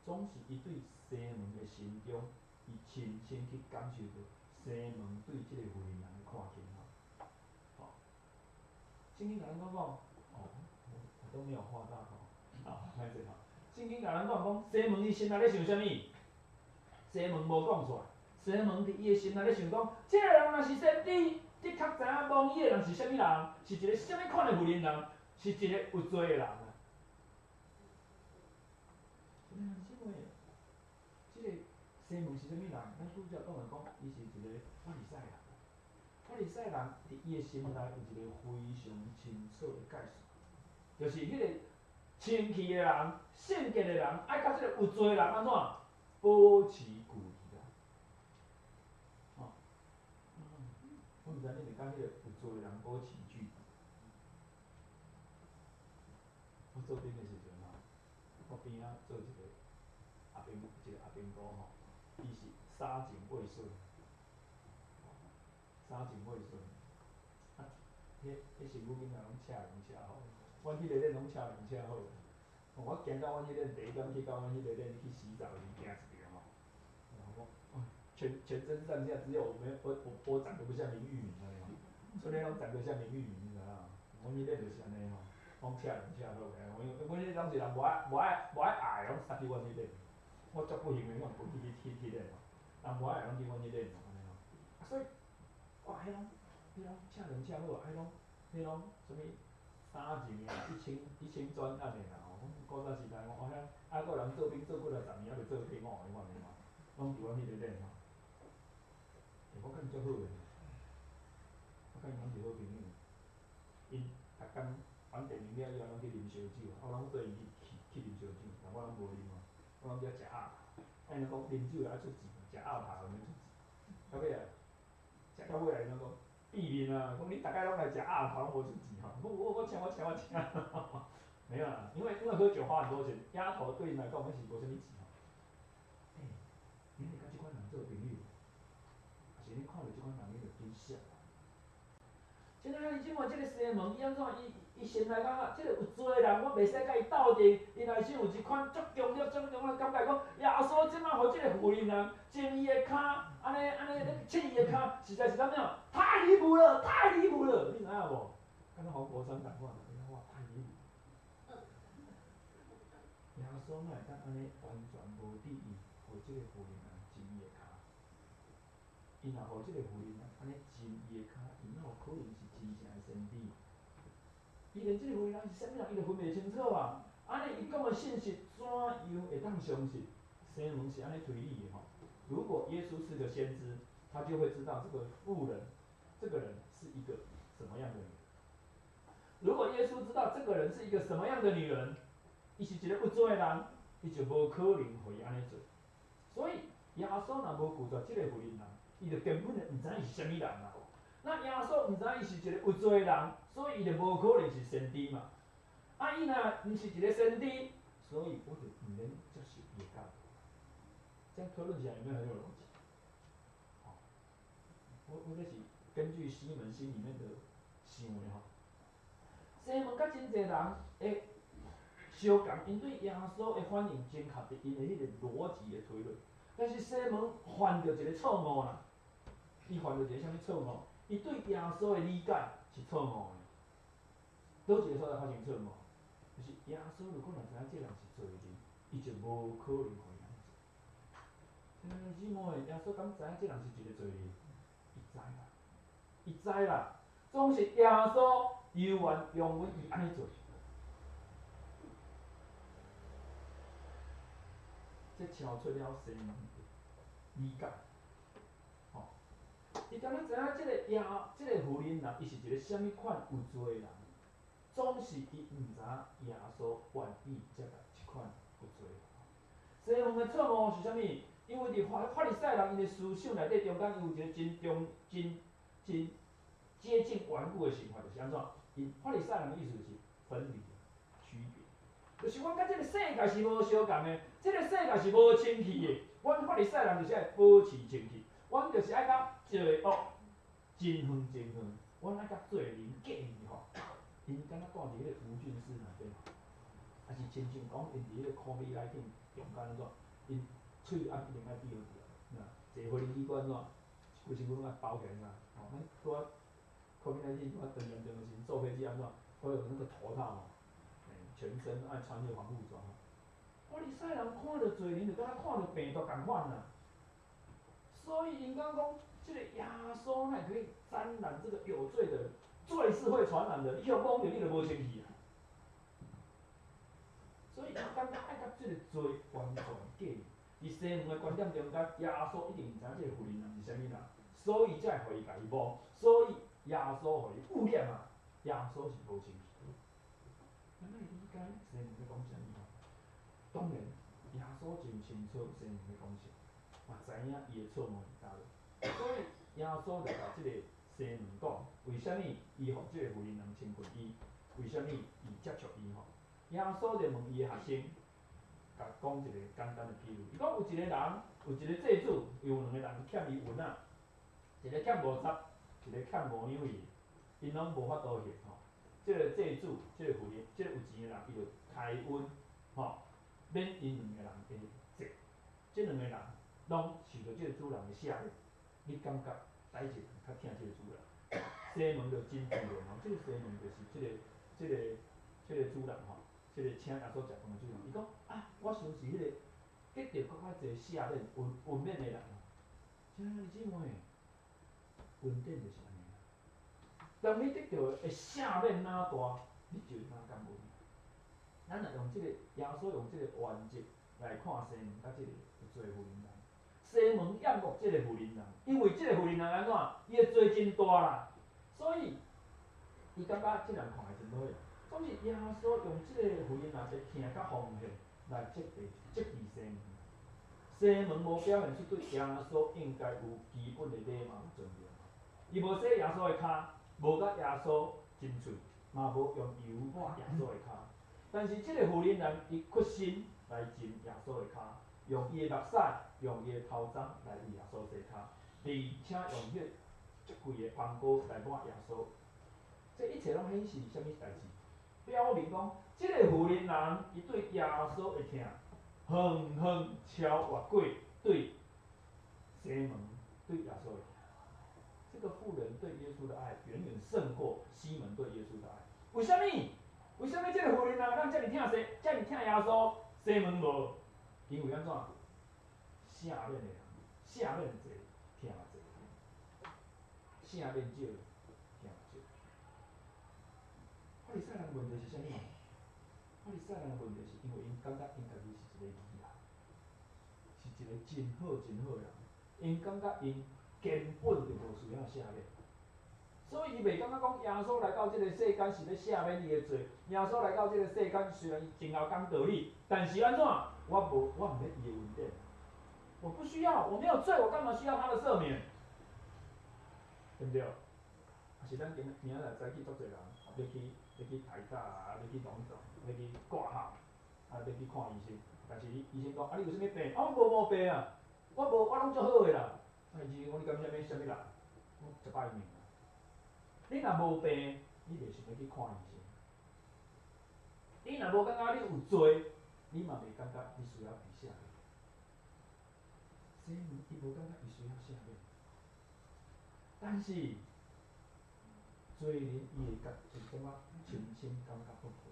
總是伊對西門的心中，伊深深去感受著西門對這个婦人的看輕吼。吼，聖經共咱講講，哦，我都沒有畫大吼，啊，歹勢吼。聖經共咱講講，西門伊心內咧想啥物？西門無講出來，西門佇伊的心內咧想講，這个人若是先知，的確知影摸伊的人是啥物人，是一个啥物款的婦人人，是一個有罪的人啊。這個西門是啥物人？咱拄才講來講，伊是一個法利賽人。法利賽人佇伊的心內有一個非常清楚的界線，就是彼個清气的人、圣洁的人，爱佮这个有罪的人按怎保持距离啦？吼，我毋知你会佮彼个有罪的人保持距离。我做兵的时阵吼，我边仔做一个阿兵，一个阿兵哥吼，伊是杀警未遂，杀警未遂，啊，彼身躯囡仔拢赤龙赤虎，阮彼个练拢赤龙赤虎。我行到阮彼个第一工去到阮彼个练去洗澡时，惊一跳吼。我讲，全身上下只有我没有我长得不像林玉敏按呢吼，所以拢长得像林玉敏，你知影？阮彼个就是按呢吼，拢赤龙赤虎的。阮彼拢是人无爱，拢杀去阮彼个。我足不幸的，我无去练吼，人无爱拢去阮彼练吼，按呢吼。啊，所以，哇，彼拢赤龙赤虎，彼拢啥物三级啊，一千专案的啦吼。古早时代，我遐啊，阁有人做兵做几若十年，犹未做退伍的款的吼，拢伫阮彼个练吼。欸，我感觉足好的，我佮因拢是好朋友。𪜶逐工放电影了以后，拢去啉烧酒，啊，我拢缀𪜶去啉烧酒，但我拢无啉哦，我拢伫遐食鸭头。啊，𪜶拢讲啉酒就爱出钱，食鸭头就免出钱。到尾啊，食到尾啊，𪜶拢讲避免啊，讲你逐摆拢来食鸭头，拢无出钱吼。我请我请我请。没有啦，因为喝酒花很多钱，鸭头对𪜶来讲彼是无啥物钱吼。欸，你会佮这款人做朋友，抑是你看著这款人，你就紧闪。亲爱的姊妹，这个西门伊按怎？伊先来感觉，这个有罪的人，我袂使佮伊斗阵。伊内心有一款足强烈、足强烈的感觉，讲耶稣这摆予这个妇人人亲伊的跤，按呢按呢咧亲伊的跤，实在是啥物？太离谱了，太离谱了！你知影无？敢若黄国昌仝款，哇，太离谱！耶稣哪会当按呢完全无注意，予这个妇人人亲伊的跤？伊若予这个妇人人按呢亲伊的跤，伊哪有可能是真正的先知？伊连这个妇人是啥物人，伊都分袂清楚啊！按呢，伊讲的信息怎样会当相信？西门是按呢推理的吼。如果耶稣是个先知，他就会知道这个妇人，这个人是一个什么样的女人。如果耶稣知道这个人是一个什么样的女人，伊是一个有罪的人，伊就无可能予伊按呢做。所以耶稣若无拒绝这个妇人人，伊就根本就毋知伊是啥物人啊。那耶稣毋知伊是一个有罪的人，所以伊就无可能是先知嘛。啊，伊若毋是一个先知，所以我就毋免接受伊的教导。这样推论起来有没有很有逻辑？哦，我这是根据西门心里面的想的吼。西门佮真济人会相仝，𪜶对耶稣的反应真合伫𪜶的彼个逻辑的推论。但是西门犯著一个错误啦，伊犯著一个啥物错误？伊对耶稣的理解是错误的。佗一个所在发生错误？就是耶稣如果若知影这人是罪人，伊就无可能予伊按呢做。兄弟姊妹，耶稣敢知影这人是一个罪人？伊知啦，伊知啦。总是耶稣犹原容允伊按呢做。这超出了西门的理解，吼！伊敢若知影这个耶，这个妇人人，伊是一个啥物款有罪的人，总是伊毋知影耶稣愿意接待这款有罪的人。西门的错误是啥物？因为伫法利赛人𪜶的思想内底中间，伊有一个真中、真真接近顽固的想法，就是按怎？𪜶法利赛人的意思就是分离、区别。就是阮佮这个世界是无相仝的，这个世界是无清气的。阮法利赛人就是爱保持清气，阮就是爱佮罪恶真远真远，阮爱佮罪人隔离吼。𪜶敢若住伫彼个无菌室内底吼，抑是亲像讲𪜶伫彼个 COVID-19 中间按怎，𪜶喙暗一定爱闭好起来，若坐飞机管怎，规身躯拢爱包起来呐。吼，咱拄仔 COVID-19 拄仔当严重的时阵，坐飞机按怎，都有那个头套吼。全身爱穿彼个防护装。法利赛人看著罪人，就敢若看著病毒仝款啦。所以𪜶讲讲，这个耶稣哪会可以沾染这个有罪的人？罪是会传染的，你去予摸著，你就无清气啊。所以𪜶感觉爱佮这个罪完全隔离。伫西门的观点中间，耶稣一定毋知影这个妇人人是啥物人，所以才会予伊共伊摸。所以耶稣予伊污染啊，耶稣是无清气。咱爱理解，西門咧講啥物吼？當然，耶穌真清楚西門咧講啥，嘛知影伊的錯誤佇佗落，所以耶穌就共這個西門講，為啥物伊予這個婦人人親近伊？為啥物伊接觸伊吼？耶穌就問伊的學生，共講一個簡單的比喻，伊講有一個人，有一個債主，有兩個人欠伊銀仔，一個欠五十，一個欠五兩銀，𪜶攏無法度還吼。這個債主，這個婦人，這個有錢的人，伊就開恩吼，免𪜶兩個人的債。這兩個人攏受著這個主人的赦免。你感覺佗一個人較疼這個主人？西門就真自然吼，這個西門就是這個、這個、這個主人吼，這個請耶穌食飯的主人。伊講啊，我想是彼個得著閣較濟赦免、恩恩免的人。親愛的姊妹，恩典就是按呢。當你得著的赦免若大，你就會當感恩。咱若用這個耶穌用這個原則來看西門佮這個有罪婦人。西門厭惡這個婦人，因為這個婦人按怎？伊的罪真大啦，所以伊感覺這人看來真討厭。總是耶穌用這個婦人的疼佮奉獻來責備責備西門。西門無表現出對耶穌應該有基本的禮貌尊重。伊無洗耶穌的跤，無佮耶穌親喙，嘛無用油抹耶穌的跤。但是這個婦人，伊屈身來浸耶穌的跤，用伊的目屎，用伊的頭鬃來為耶穌洗跤，而且用彼足貴的香膏來抹耶穌。這一切攏顯示啥物代誌？表明講，這個婦人伊對耶穌的疼，遠遠超越過對西門對耶穌的疼。這個婦人對耶穌的愛，遠遠勝過西門對耶穌的愛。為啥物？為啥物這個婦人會當遮爾疼西，遮爾疼耶穌？西門無？因為按怎？赦免的人，赦免濟，疼濟；赦免少，疼少。法利賽人的問題是啥物？法利賽人的問題是因為𪜶感覺𪜶家己是一個義人，是一個真好真好的人，𪜶感覺𪜶根本就無需要赦免，所以伊袂感覺講耶穌來到這個世間是欲赦免伊的罪。耶穌來到這個世間，雖然伊真𠢕講道理，但是按怎？我無，我毋欲伊的恩典，我不需要，我沒有罪，我幹嘛需要他的赦免？對毋對？啊是咱今明仔載早起足濟人，欲去欲去台大啊，欲去榮總，欲去掛號，啊欲去看醫生。但是醫生講，啊你有啥物病？啊我無毛病啊，我無，我攏足好的啦。啊醫生講你敢啥物啥物人？我食歹命。你若無病，你袂想欲去看醫生。你若無感覺你有罪，你嘛袂感覺你需要被赦免。西門伊無感覺伊需要赦免，但是罪人伊會覺一感覺深深感覺不配，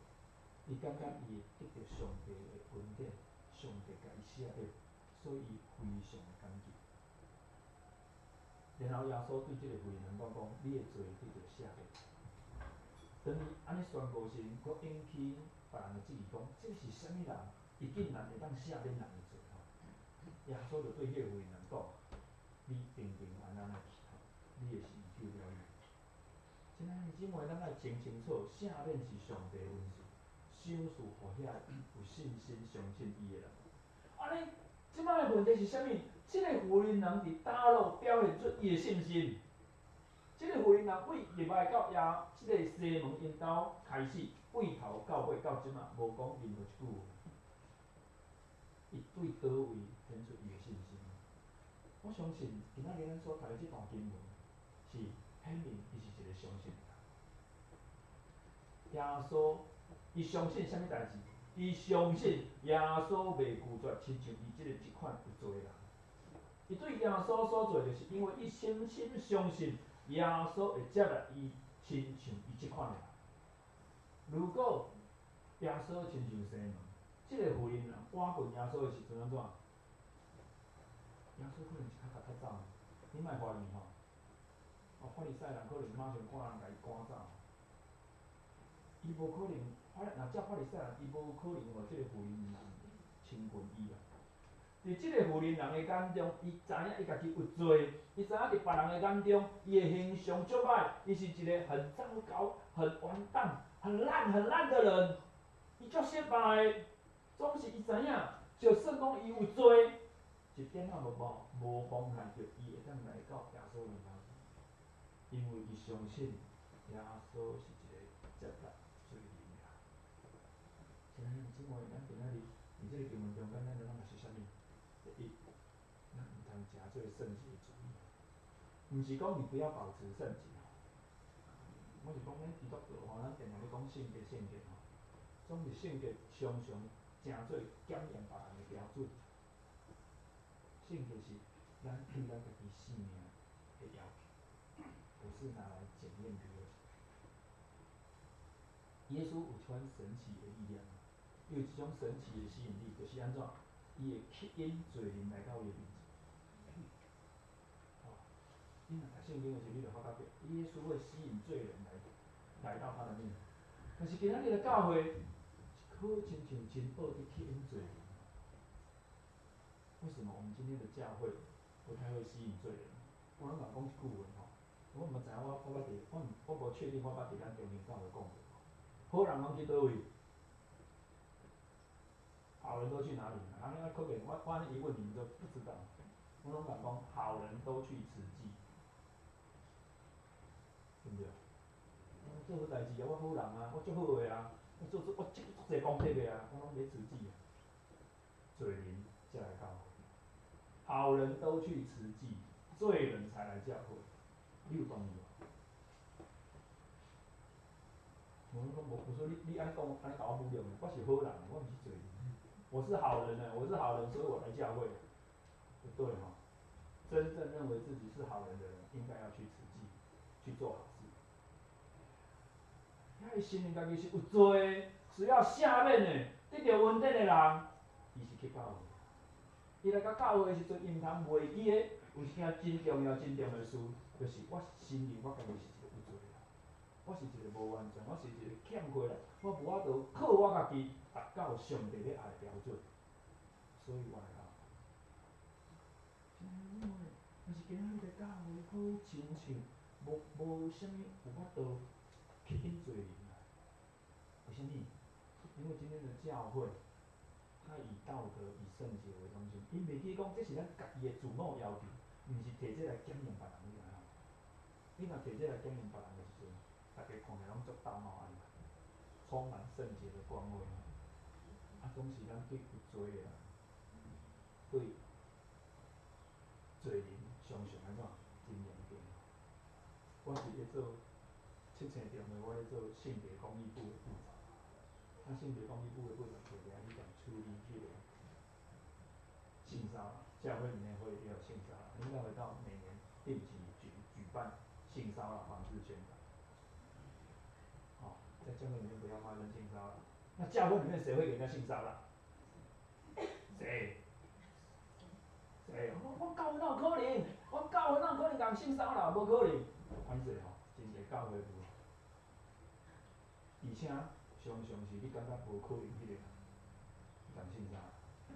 伊感覺伊會得著上帝的恩典，上帝共伊赦免，所以伊非常的感激。然後耶穌對這個婦人講講：你的罪得著赦免。當伊按呢宣告時，閣引起別人的質疑，講這是啥物人？伊竟然會當赦免人的罪吼？耶穌就對彼個婦人講：你平平安安的去吼，你的信救了你。親愛的姊妹，咱愛清清楚，赦免是上帝的恩賜，賞賜予遐有信心相信伊的人。按呢，這擺的問題是啥物？這個婦人佇佗落表現出伊的信心。這個婦人對入來到耶這個西門𪜶兜開始，對頭到尾到這馬無講任何一句話。伊對佗位顯出伊的信心。我相信今仔日咱所讀的這段經文，是顯明伊是一個相信的人。耶穌，伊相信啥物代誌？伊相信耶穌袂拒絕親像伊這個這款有罪的人。伊對耶穌所做，就是因為伊深深相信耶穌會接納伊，親像伊這款的人。如果耶穌親像西門，這個婦人倚近耶穌的時陣按怎？耶穌可能是較共較走，你莫懷疑吼。哦，法利賽人可能馬上趕人共伊趕走。伊無可能，若照法利賽人，伊無可能予這個婦人親近伊啊。佇這個婦人的眼中，伊知影伊家己有罪，伊知影佇別人的眼中，伊的形象足歹，伊是一個很糟糕、很完蛋、很爛、很爛的人。伊足失敗的，總是伊知影，就算講伊有罪，一點仔無無無妨礙著伊會當來到耶穌面頭前，因為伊相信耶穌是一個接納罪人的人。親愛的姊妹，咱今仔日佇這個經文中間，咱來學習啥物？第一，咱毋通誠做聖潔主義，毋是講你不要保持聖潔吼。我是講咱基督徒吼，咱定定咧講聖潔聖潔吼，總是聖潔常常誠做檢驗別人的標準。聖潔是咱對咱家己性命的要求，不是拿來檢驗別人。耶穌有這款神奇的力量，有一種神奇的吸引力，就是按怎？伊會吸引罪人來到伊的面前。哦，你若讀聖經的時候，你就發覺耶穌會吸引罪人來到他的面前。但是今仔日的教會，好親像真愛去吸引罪人。為什麼我們今天的教會不太會吸引罪人？我攏嘛講一句話吼，我毋知影我我捌佇我我無確定我捌佇咱中興教會講過。好人攏去佗位？好人都去哪裡？啊，那可能我按呢一問你們就不知道。我攏敢講，好人都去慈濟，對不對？我做好代誌啊，我好人啊，我足好的啊，我做做我足足濟功德的啊，我攏欲慈濟啊。罪人才來教會，好人都去慈濟，罪人才來教會，你有同意無？我講無，我說你按呢講，按呢共我侮辱，我是好人，我毋是罪人，我是好人呢，我是好人，所以我來教會，不對吼。真正認為自己是好人的人，應該要去慈濟，去做好事。遐伊承認家己是有罪的，需要赦免的，得著恩典的人，伊是去教會。伊來到教會的時陣，伊毋通袂記得有一件真重要、真重要的事，就是我承認我家己是一個有罪的人，我是一個無完全，我是一個欠缺的，我無法度靠我家己達到上帝咧愛的標準，所以我來教會。但是今仔日的教會好親像無無啥物有法度吸引罪人來，為啥物？因為今天的教會，它以道德、以聖潔為中心，伊袂記講這是咱家己的自我要求，毋是提這來檢驗別人，你知影無？你若提這來檢驗別人的時陣，大家看起來攏足道貌岸然，充滿聖潔的光輝。啊，總是咱對有罪的人，對罪人常常按怎真嚴格。我是咧做七星中的，我咧做性別公益部的部長。啊，性別公益部的部長特別愛去共處理彼個性騷擾，教會裡面會也有性騷擾，應該會到每年定期舉辦性騷擾防治宣導。哦，在教會裡面不要發生性騷擾。那教會裡面誰會給人家性騷擾？誰？誰？我教會哪有可能？我教會哪有可能共性騷擾？無可能。歹勢吼，真濟教會有。而且常常是你感覺無可能彼個人共性騷擾。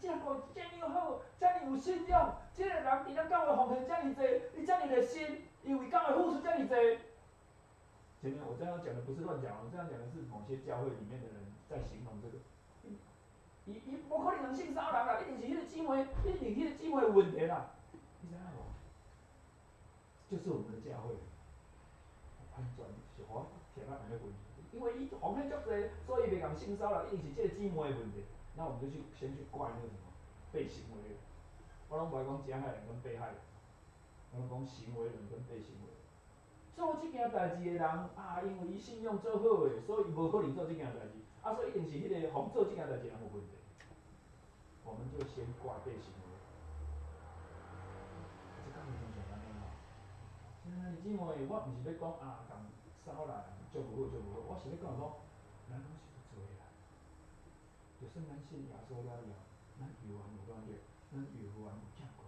這個遮爾好，遮爾有信仰，這個人佇咱教會奉獻遮爾濟，伊遮爾熱心，伊為教會付出遮爾濟。前面我這樣講的不是亂講，我這樣講的是某些教會裡面的人在形容這個。伊伊無可能性騷擾人啦，一定是彼個姊妹，一定彼個姊妹有問題啦。你知影無？就是我們的教會，完全是予我聽啊按呢問，因為伊奉獻足濟，所以袂共性騷擾，一定是這個姊妹的問題。那我們就去先去怪那個什麼被行為人，我攏無愛講加害人跟被害人，我攏講行為人跟被行為人。做這件代誌的人啊，因為伊信仰做好的，所以伊無可能做這件代誌，啊，所以一定是彼個予做這件代誌的人有問題。我們就先怪被行為人。這敢會親像按呢吼？親愛的姊妹，我毋是欲講啊，共騷擾人足無好足無好，我是欲講講，咱攏是有罪的人。就算咱信耶穌了以後，咱猶原有軟弱，咱猶原有欠缺。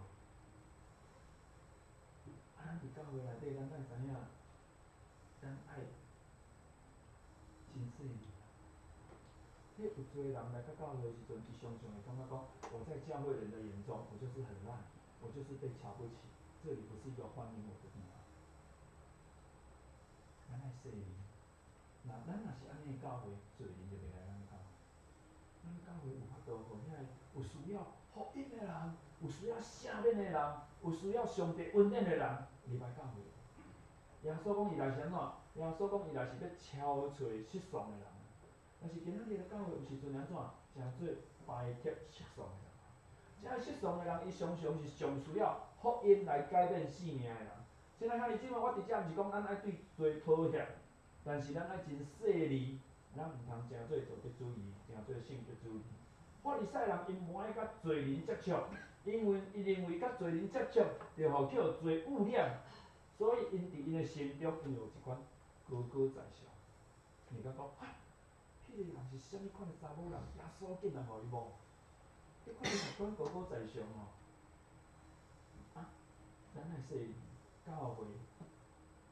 啊，咱佇教會內底，咱愛知影，咱愛真細膩。彼有罪人來到教會的時陣，伊常常會感覺講，我在教會人的眼中，我就是很爛，我就是被瞧不起，這裡不是一個歡迎我的地方。咱愛細膩，若咱若是按呢教會，罪人就袂來咱教會。度，予遐有需要福音的人，有需要赦免的人，有需要上帝恩典的人入來教會。耶穌講伊來是按怎？耶穌講伊來是欲召揣失喪的人。但是今仔日的教會有時陣按怎？誠做排斥失喪的人。這失喪的人，伊常常是上需要福音來改變生命的人。親愛兄弟姊妹，我佇遮毋是講咱愛對罪妥協，但是咱愛真細膩，咱毋通誠做道德主義，誠做聖潔主義。法利賽人𪜶無愛佮罪人接觸，因為伊認為佮罪人接觸，就予叫罪污染，所以𪜶佇𪜶的心中，𪜶有一款高高在上。你敢講，啊，彼個人是啥物款的查某人？耶穌竟然予伊摸，彼款人款高高在上吼。啊，咱愛細膩，教會，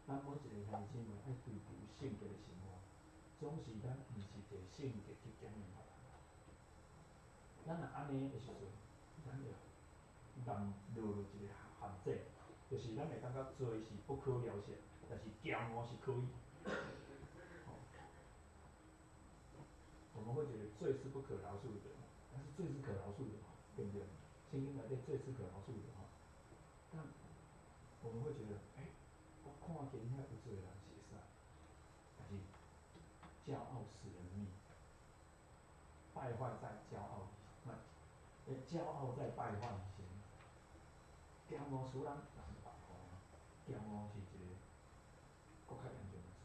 咱每一个兄弟姊妹愛追求聖潔的生活，總是咱毋是摕聖潔去檢驗別人。咱若按呢的時陣，咱會陷落入一個陷阱，就是咱會感覺罪是不可饒恕，但是驕傲是可以。哦，我們會覺得罪是不可饒恕的，但是罪是可饒恕的，對不對？聖經內底罪是可饒恕的吼。但我們會覺得，欸，我看見遐有罪的人是會使，但是驕傲使人滅，敗壞在驕傲裡，不，驕傲在敗壞以前。驕傲使人人敗壞，驕傲是一個閣較嚴重的罪。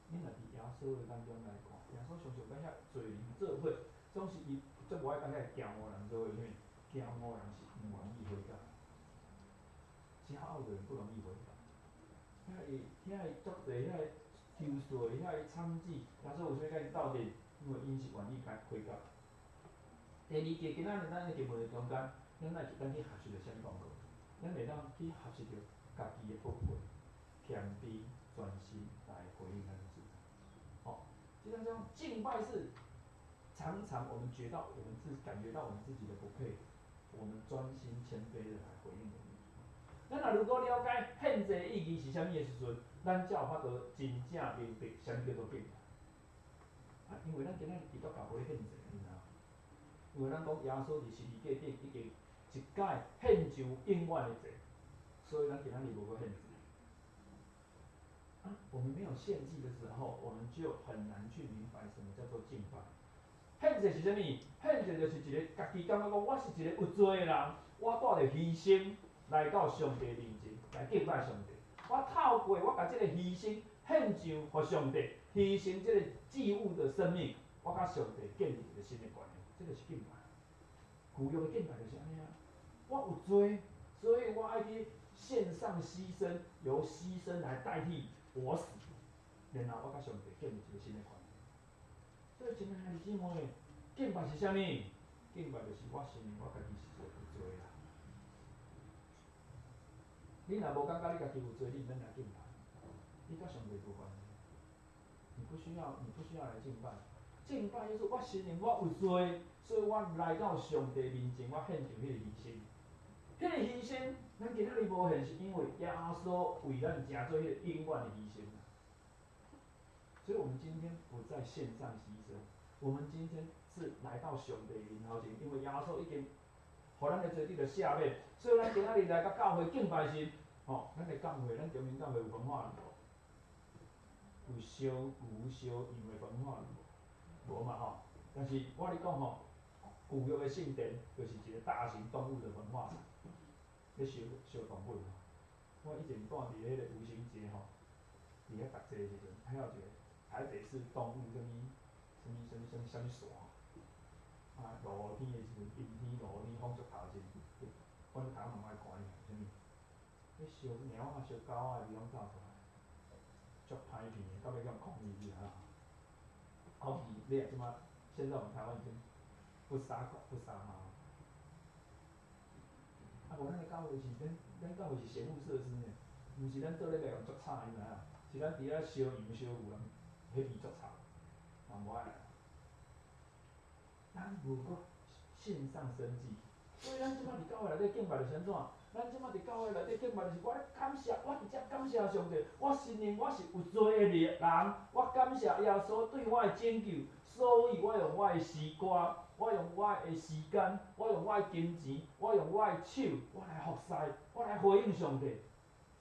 你若佇耶穌的眼中來看，耶穌常常佮遐罪人做伙，總是伊足無愛佮遐驕傲人做伙，因為驕傲人是毋願意悔改。驕傲的人不容易悔改。遐個足濟遐個求稅，遐個娼妓，耶穌為啥物佮𪜶鬥陣？因為𪜶是願意悔改。第二個，今仔日咱的經文的中間，咱愛咱去學習著啥物功課？咱會當去學習著家己的不配、謙卑、專心來回應咱的主。哦，就像這種敬拜是常常我們覺到我們自感覺到我們自己的不配，我們專心謙卑的來回應我們的主。咱若如果了解獻祭意義是啥物的時陣，咱才有法度真正明白啥物叫做敬拜。啊，因為咱今仔日基督教無咧獻祭，你知影？因為咱講耶穌佇十字架頂已經一擺獻上永遠的祭，所以咱今仔日無閣獻祭。啊，我們沒有獻祭的時候，我們就很難去明白什麼叫做敬拜。獻祭是啥物？獻祭就是一個家己感覺講，我是一個有罪的人，我帶著犧牲來到上帝面前來敬拜上帝。我透過我共這個犧牲獻上予上帝，犧牲這個祭物的生命，我佮上帝建立一個新的關係，這就是敬拜。舊約的敬拜就是按呢啊。我有罪，所以我愛去獻上犧牲，由犧牲來代替我死，然後我佮上帝建立一個新的關係。所以，親愛的姊妹，敬拜是啥物？敬拜就是我承認我家己是一個有罪的人。你若無感覺你家己有罪，你毋免來敬拜，你佮上帝無關係。你不需要，你不需要來敬拜。敬拜就是我承認我有罪，所以我來到上帝面前，我獻上彼個犧牲。彼個犧牲，咱今仔日無獻，是因為耶穌為咱成做彼個永遠的犧牲。所以，我們今天不在獻上犧牲，我們今天是來到上帝面頭前，因為耶穌已經予咱的罪得著赦免，所以咱今仔日來到教會敬拜時，吼，咱的教會，咱中興教會有焚化爐無？有燒牛燒羊的焚化爐無？無嘛吼。但是我咧講吼，舊約的聖殿就是一個大型動物的焚化場，咧燒燒動物吼。我以前蹛佇彼個吳興街吼，佇遐讀冊的時陣，遐有一個台北市動物啥物啥物啥物啥物啥物所吼。啊，落雨天的時陣，陰天落雨天風足大的時陣，阮逐工嘛愛寒啥物？咧燒貓仔、燒狗仔的味攏走出來，足歹聞的，到尾叫抗議去啊！好比你若這馬，現在我們台灣已經不殺狗、不殺貓。啊，無咱的教會是，咱教會是賢物設施呢，毋是咱做禮拜用足吵，你知影？是咱佇遐燒羊燒牛，彼味足臭，人無愛來。咱無閣獻上牲祭，所以咱這擺佇教會內底敬拜就是按怎？咱這馬佇教會內底敬拜，就是我咧感謝，我直接感謝上帝，我承認我是有罪的人，我感謝耶穌對我的拯救，所以我用我的詩歌，我用我的時間，我用我的金錢，我用我的手，我來服侍，我來回應上帝，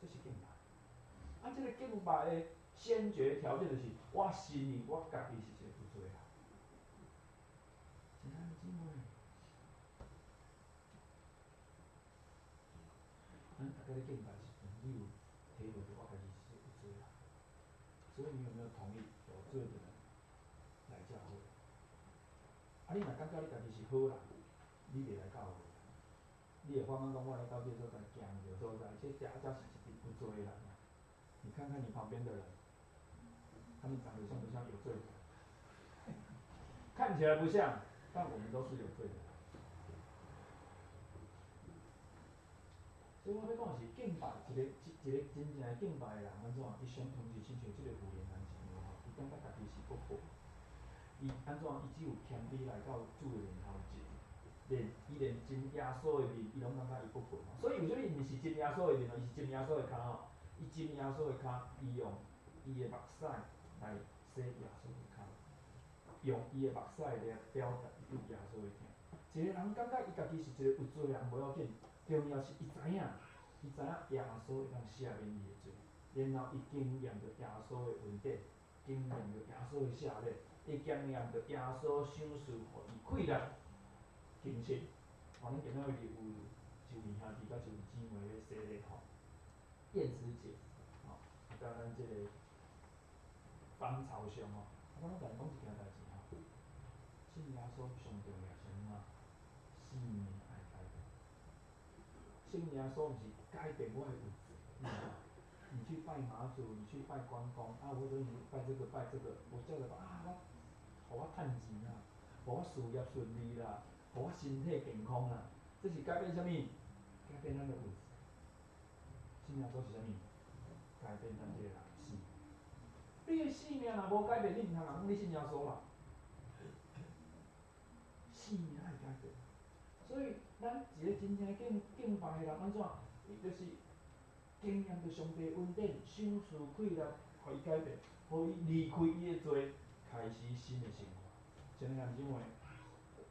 這是敬拜。啊，這個敬拜的先決條件就是，我承認我家己是一個有罪人。親愛的姊妹，咱逐家咧敬拜時陣，你有體會著我家己是有罪人，所以你有沒有同意有罪的人來教會？啊，你若感覺你家己是好人，你袂來教會。你會發覺講，我來到這個所在，行毋著所在，這遮才是一個有罪的人。你看看你旁邊的人，他們長得像不像有罪的人？看起來不像，但我們都是有罪的。所以我欲講的是敬拜一個一個真正的敬拜的人按怎？伊相同是親像這個婦人一樣吼，伊感覺家己是不配。伊按怎？伊只有謙卑來到主的面頭前，連伊連斟耶穌的面，伊攏感覺伊不配。所以有啥物毋是斟耶穌的面哦，伊是斟耶穌的跤吼。伊斟耶穌的跤，伊用伊的目屎來洗耶穌的跤，用伊的目屎來表達伊對耶穌的疼。一個人感覺伊家己是一個有罪的人，無要緊，重要是伊知影，伊知影耶穌會當赦免伊的罪，然後伊經驗著耶穌的恩典，經驗著耶穌的赦免，伊經驗著耶穌賞賜予伊氣力、精神。吼，恁今仔日有一位兄弟佮一位姊妹咧洗禮吼，燕子姐，吼，啊，佮咱這個芳草上吼，啊，我攏共𪜶講一件代誌吼，信耶穌上重要是按怎？生命愛改變。信耶穌毋是改變我的位置，你去拜媽祖，你去拜關公，啊，我說你拜這個拜這個，我叫做啊，我，予我趁錢啦，予我事業順利啦，予我身體健康啦，這是改變啥物？改變咱的位置。信耶穌是啥物？改變咱這個人生。你的生命若無改變，你毋通講你信耶穌啦。生命愛改變，所以咱一個真正敬敬拜的人按怎？伊就是經驗著上帝恩典，賞賜氣力，予伊改變，予伊離開伊的罪，開始新的生活。真的，因為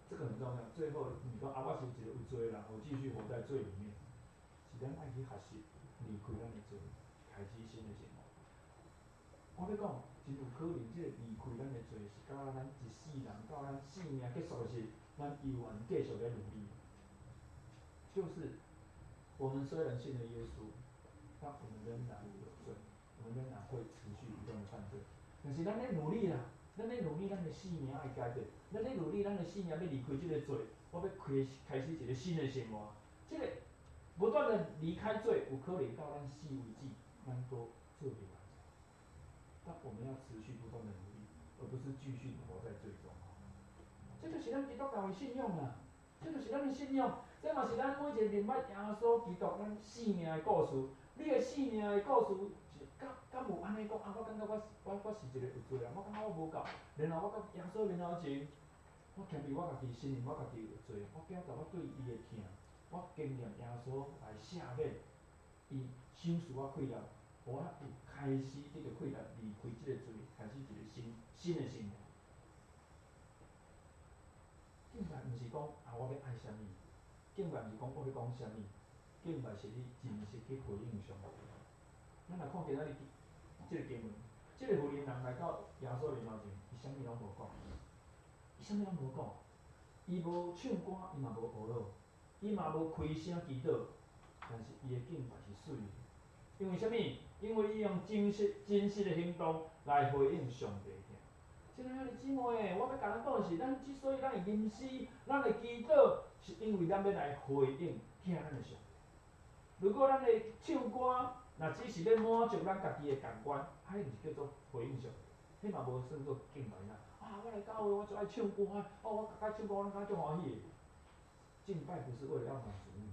這個很重要。最後你講啊，我是一個有罪的人，我繼續活在罪裡面，是咱愛去學習離開咱的罪，開始新的生活。我欲講，真有可能，這個離開咱的罪，是到咱一世人，到咱生命結束的時，咱猶原繼續咧努力。就是我們雖然信了耶穌，但我們仍然有罪，我們仍然會持續不斷的犯罪。但是咱咧努力啦，咱咧努力，咱的生命愛改變，咱咧努力，咱的生命欲離開這個罪，我欲開開始一個新的生活。這個不斷的離開罪，有可能到咱死為止，咱閣做袂完。但我們要持續不斷的努力，而不是繼續活在罪中。這就是咱基督教的信仰啊！這就是咱的信仰，這嘛是咱每一個認捌耶穌基督咱生命的故事。你的生命的故事是敢敢有按呢講啊？我感覺我我我是一個有罪人，我感覺我無夠，然後我到耶穌面頭前，我謙卑我家己，承認我家己有罪，我表達我對伊的疼，我經驗耶穌來赦免，伊賞賜我氣力，予我有開始得著氣力離開這個罪，開始一個新新的生活。敬拜毋是講啊，我欲愛啥物；敬拜毋是講我欲講啥物；敬拜是你真實去回應上帝。咱來看今仔日這個經文，這個婦人人來到耶穌面頭前，伊啥物攏無講，伊啥物攏無講，伊無唱歌，伊嘛無呵咾，伊嘛無開聲祈禱，但是伊的敬拜是媠的。因為啥物？因為伊用真實、真實的行動來回應上帝。親愛的姊妹，我欲共咱講的是，咱之所以咱會吟詩，咱會祈禱，是因為咱欲來回應疼咱的上帝。如果咱的唱歌，若只是欲滿足咱家己的感官，彼毋是叫做回應上帝，彼嘛無算做敬拜啦。啊，我來教會，我就愛唱歌，哦，我逐擺唱歌，我攏感覺足歡喜的。敬拜不是為了要滿足你，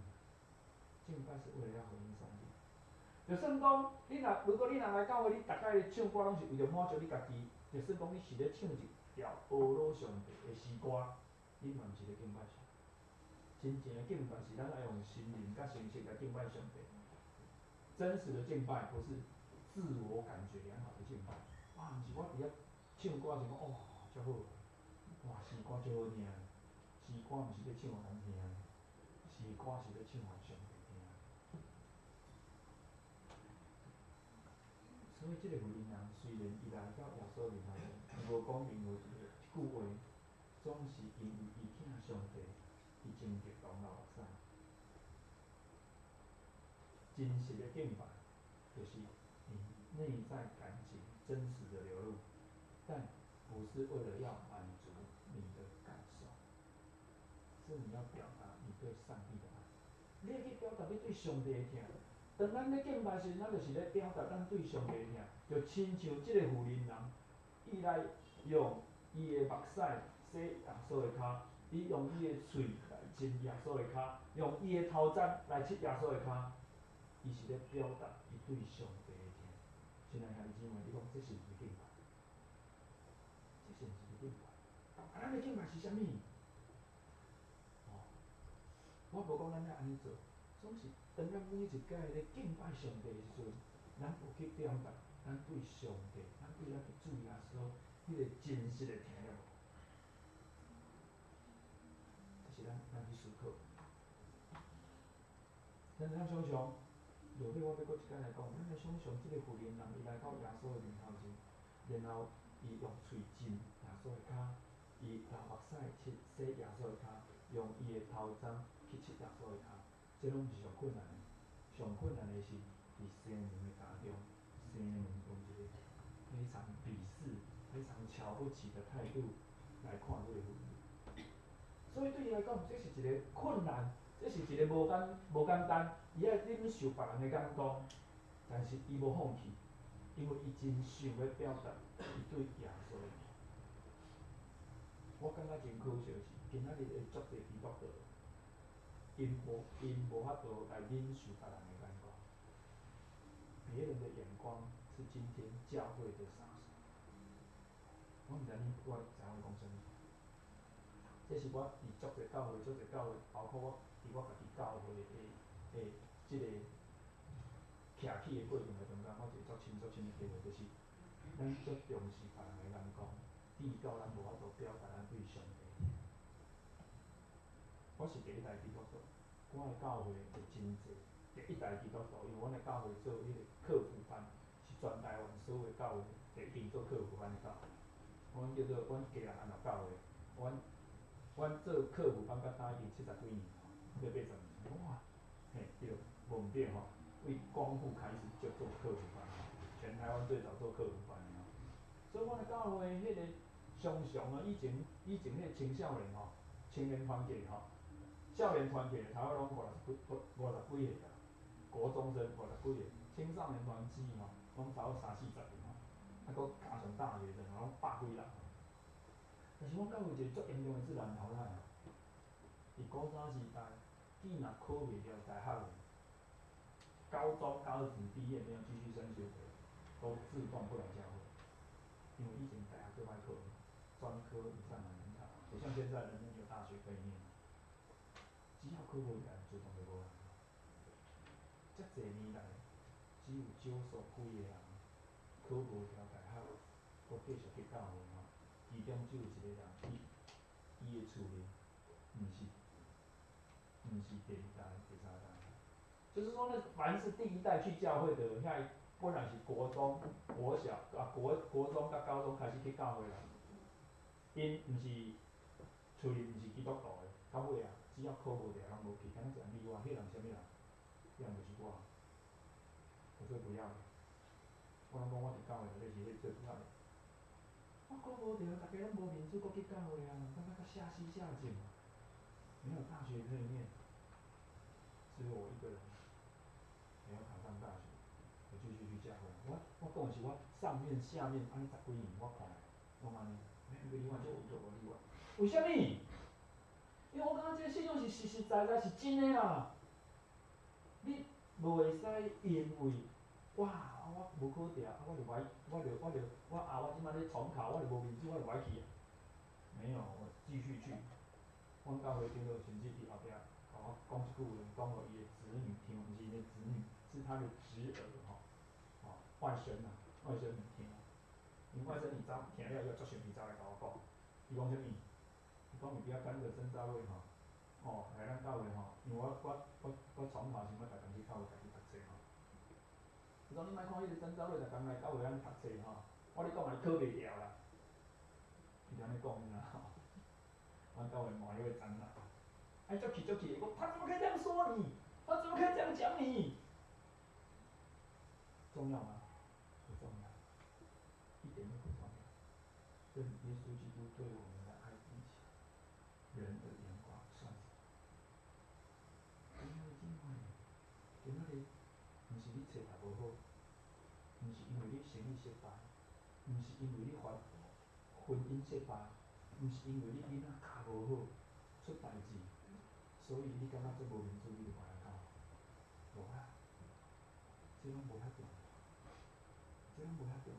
敬拜是為了要回應上帝。就算講，你若如果你若來教會，你逐擺唱歌攏是為著滿足你家己，就算講你是咧唱一條呵咾上帝的詩歌，你嘛毋是咧敬拜上帝。真正的敬拜是咱愛用心靈佮誠實來敬拜上帝。真實的敬拜不是自我感覺良好的敬拜。哇，毋是我佇遐唱歌時講，哦，足好，哇，詩歌足好聽。詩歌毋是欲唱予人聽，詩歌是欲唱予上帝聽。所以這个婦人雖然伊來到耶穌面頭前，伊無講任何一句話，總是因為伊疼上帝，伊真激動流目屎。真實的敬拜，就是你內在感情真實的流露，但不是為了要滿足你的感受，是你要表達你對上帝的愛。你愛去表達你對上帝的疼。當咱咧敬拜時，咱就是咧表達咱對上帝的疼，就親像這个婦人，伊來用伊的目屎洗耶穌的跤，伊用伊的喙來親耶穌的跤，用伊的頭鬃來拭耶穌的跤，伊是咧表達伊對上帝的疼。親愛兄弟姊妹，你講這是毋是敬拜？這是毋是敬拜？啊，咱的敬拜是啥物？哦，我無講咱愛按呢做，總是當咱每一擺咧敬拜上帝的時陣，咱有去表達咱對上帝、咱對咱的主耶穌彼個真實的疼了無？這是咱去思考。咱會當想像，落尾我欲閣一擺來講，咱來想像這个婦人，伊來到耶穌的面頭前，然後伊用喙親耶穌的跤，伊流目屎去洗耶穌的跤，用伊的頭鬃去拭耶穌的跤，這攏毋是上困難的，上困難的是佇生娘的家中，生娘用一個非常鄙視、非常瞧不起的態度來看這个婦人。所以對伊來講，這是一個困難，這是一個無簡單，伊愛忍受別人的眼光，但是伊無放棄，因為伊真想欲表達伊對耶穌的疼。我感覺真可惜的是，今仔日的足濟基督徒，𪜶無法度來忍受別人的眼光。別人的眼光是今天教會的殺手。我毋知恁我知影我講啥物。這是我佇足濟教會、足濟教會，包括我佇我家己教會的這個徛起的過程的中間，我一個足深足深的體會，就是咱足重視別人的眼光，至到咱無法度表達咱對上帝的疼。我是第一代基督徒，我的教會有真濟第一代基督徒，因為阮的教會做彼個課輔班，是全台灣所有的教會第一間做課輔班的教會。阮叫做阮基隆安樂教會，阮做課輔班到今已經70幾年吼，要80年。哇，嘿對，無毋對吼，為光復開始就做課輔班，全台灣最早做課輔班的吼。所以阮的教會彼個常常啊，以前彼個青少年吼，青年團契吼，少年團契頭仔攏五十幾歲啦，國中生五十幾歲，青少年團契吼，攏差不多三四十歲吼，啊，閣加上大學生，攏百幾人。但是阮教會一個足嚴重的自然淘汰，佇古早時代，囝若考袂著大學的，高中高職畢業沒有繼續升學的，都自動不來教會，因為以前大學最歹考，專科以上的門檻，不像現在人人有大學可以念，只要考無來，自動就無來。遮濟年來，只有少數幾个人考無著大學，閣繼續去教會吼，其中只有一個人，伊的厝裡毋是第二代、第三代，就是說呢，凡是第一代去教會的，遐本來是國中、國小啊，國中佮高中開始去教會啦，𪜶毋是厝裡毋是基督徒的，到尾啊，只要考無著，攏無去，敢若一個例外，彼人啥物人？彼人就是我，我最不要的。我攏講我佇教會內底是彼最不要的。我考無著，逐家攏無面子，閣去教會啊，感覺較下死下賤。沒有大學可以念，只有我一個人沒有考上大學，我繼續去教會。我講的是我上面下面按呢十幾年，我看來攏按呢，沒有一個例外，就有無例外。為啥物？因為我感覺這個信仰是實實在在是真的啦。你無會使因為哇，我無考著，啊，我就無愛，我就我就我啊，我這擺咧重考，我就無面子，我就無愛去啊。沒有，我繼續去。阮教會長老甚至佇後壁我講一句話，講予伊的子女聽，毋是伊的子女，是他的侄兒吼，吼外甥啊，外甥女聽。因外甥女走聽了以後，足生氣走來共我講，伊講啥物？伊講你不要跟那個曾兆瑞吼，哦來咱教會吼，因為我傳道時，我逐工去教會家己讀冊吼。伊講你莫看彼個曾兆瑞逐工來教會咱讀冊吼，我咧講啊，你考袂牢啦。伊就按呢講爾吼，阮教會換彼個長老，哎，足氣足氣，伊講他怎麼可以這樣說你？他怎麼可以這樣講你？重要嗎？不重要，一點都不重要。跟耶穌基督對我們的愛比起來，人的眼光算什麼？因為姊妹，今仔日毋是你冊讀無好，毋是因為你生意失敗，毋是因為你婚姻失敗，毋是因為你囡仔教無好出代誌，所以你感覺足無面子，你就無來教，無啦，這攏無遐重要，這攏無遐重要。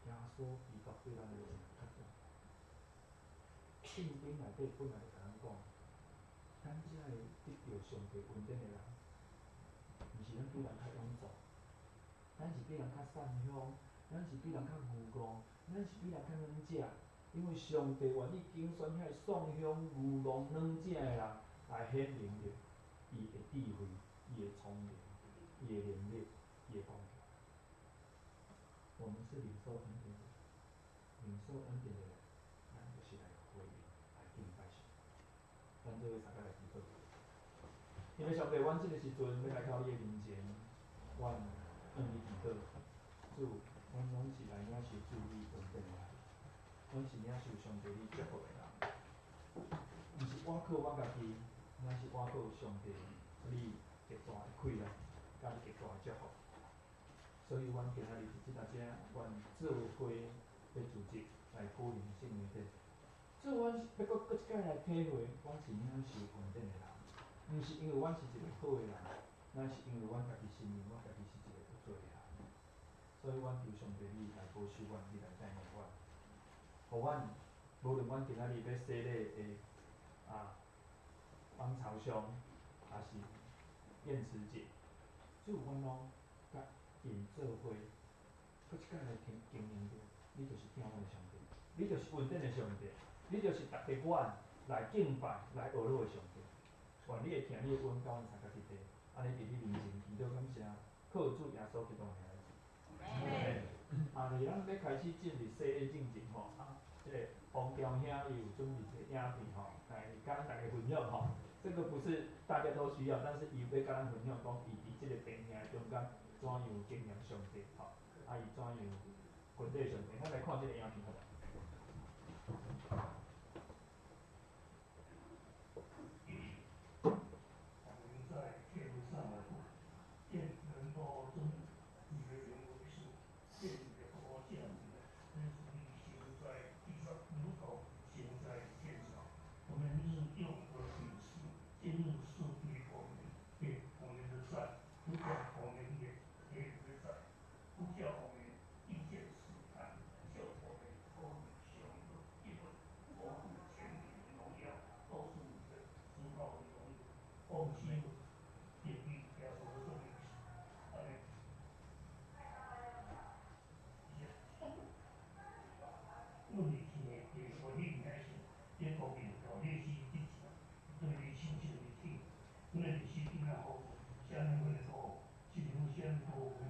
耶穌基督對咱的情較重要。聖經內底本來就共咱講，咱遮會得著上帝恩典的人，毋是咱比人較踴做，咱是比人較善鄉，咱是比人較牛戇，咱是比人較軟食，因為上帝願意揀選遐喪鄉、愚戇、軟食的人來顯明著伊的智慧、伊的聰明、伊的能力、伊的剛強。我們是領受恩典的人，領受恩典的人，咱就是來回應、來敬拜上帝。咱做伙三個來祈禱。因為上帝，阮這個時陣欲來到你的面前，阮向你祈禱，主，阮攏是來領受主你恩典的人，阮是領受上帝你祝福的人，毋是倚靠我家己，乃是倚靠上帝你極大的氣力，佮你極大的祝福。所以，阮今仔日佇這搭遮，阮做伙欲組織來舉行聖禮典。做阮欲閣閣一擺來體會，阮是領受恩典的人，毋是因為阮是一個好的人，乃是因為阮家己承認，阮家己是一個有罪的人。所以，阮求上帝你來保守阮，你來帶領阮，予阮無論阮今仔日欲洗禮的啊，王朝雄，抑是燕慈姐，主阮攏佮𪜶做伙，閣一擺來經經驗著，你就是疼阮的上帝，你就是恩典的上帝，你就是值得阮來敬拜、來學你的上帝。願你會疼你的恩，佮阮相佮佇地，按呢佇你面前祈禱感謝，靠主耶穌基督的名字。啊，咱欲開始進入洗禮進前吼，啊，這個王雕兄伊有準備一個影片吼，來佮咱大家分享吼。這個不是大家都需要，但是伊欲佮咱分享講，伊佇這個病痛中間怎樣經驗上帝吼，啊，伊怎樣跟隨上帝。咱來看這個影片好無？我們在天上的父，願人都尊你的名為聖，願你的國降臨，願你行在地上，如同行在天上。我們日用的飲食，今日賜給我們，免我們的債，如同我們也免人的債，不叫我們遇見試探，救我們脫離兇惡，因為國度、權柄、榮耀都是你的，直到永遠。奉基督典義耶穌的聖名，阿們。阮是的，我你名是，你講明了，你是你對你親像你聽，阮的歷史變啊好，啥物阮的好，親像啥物好，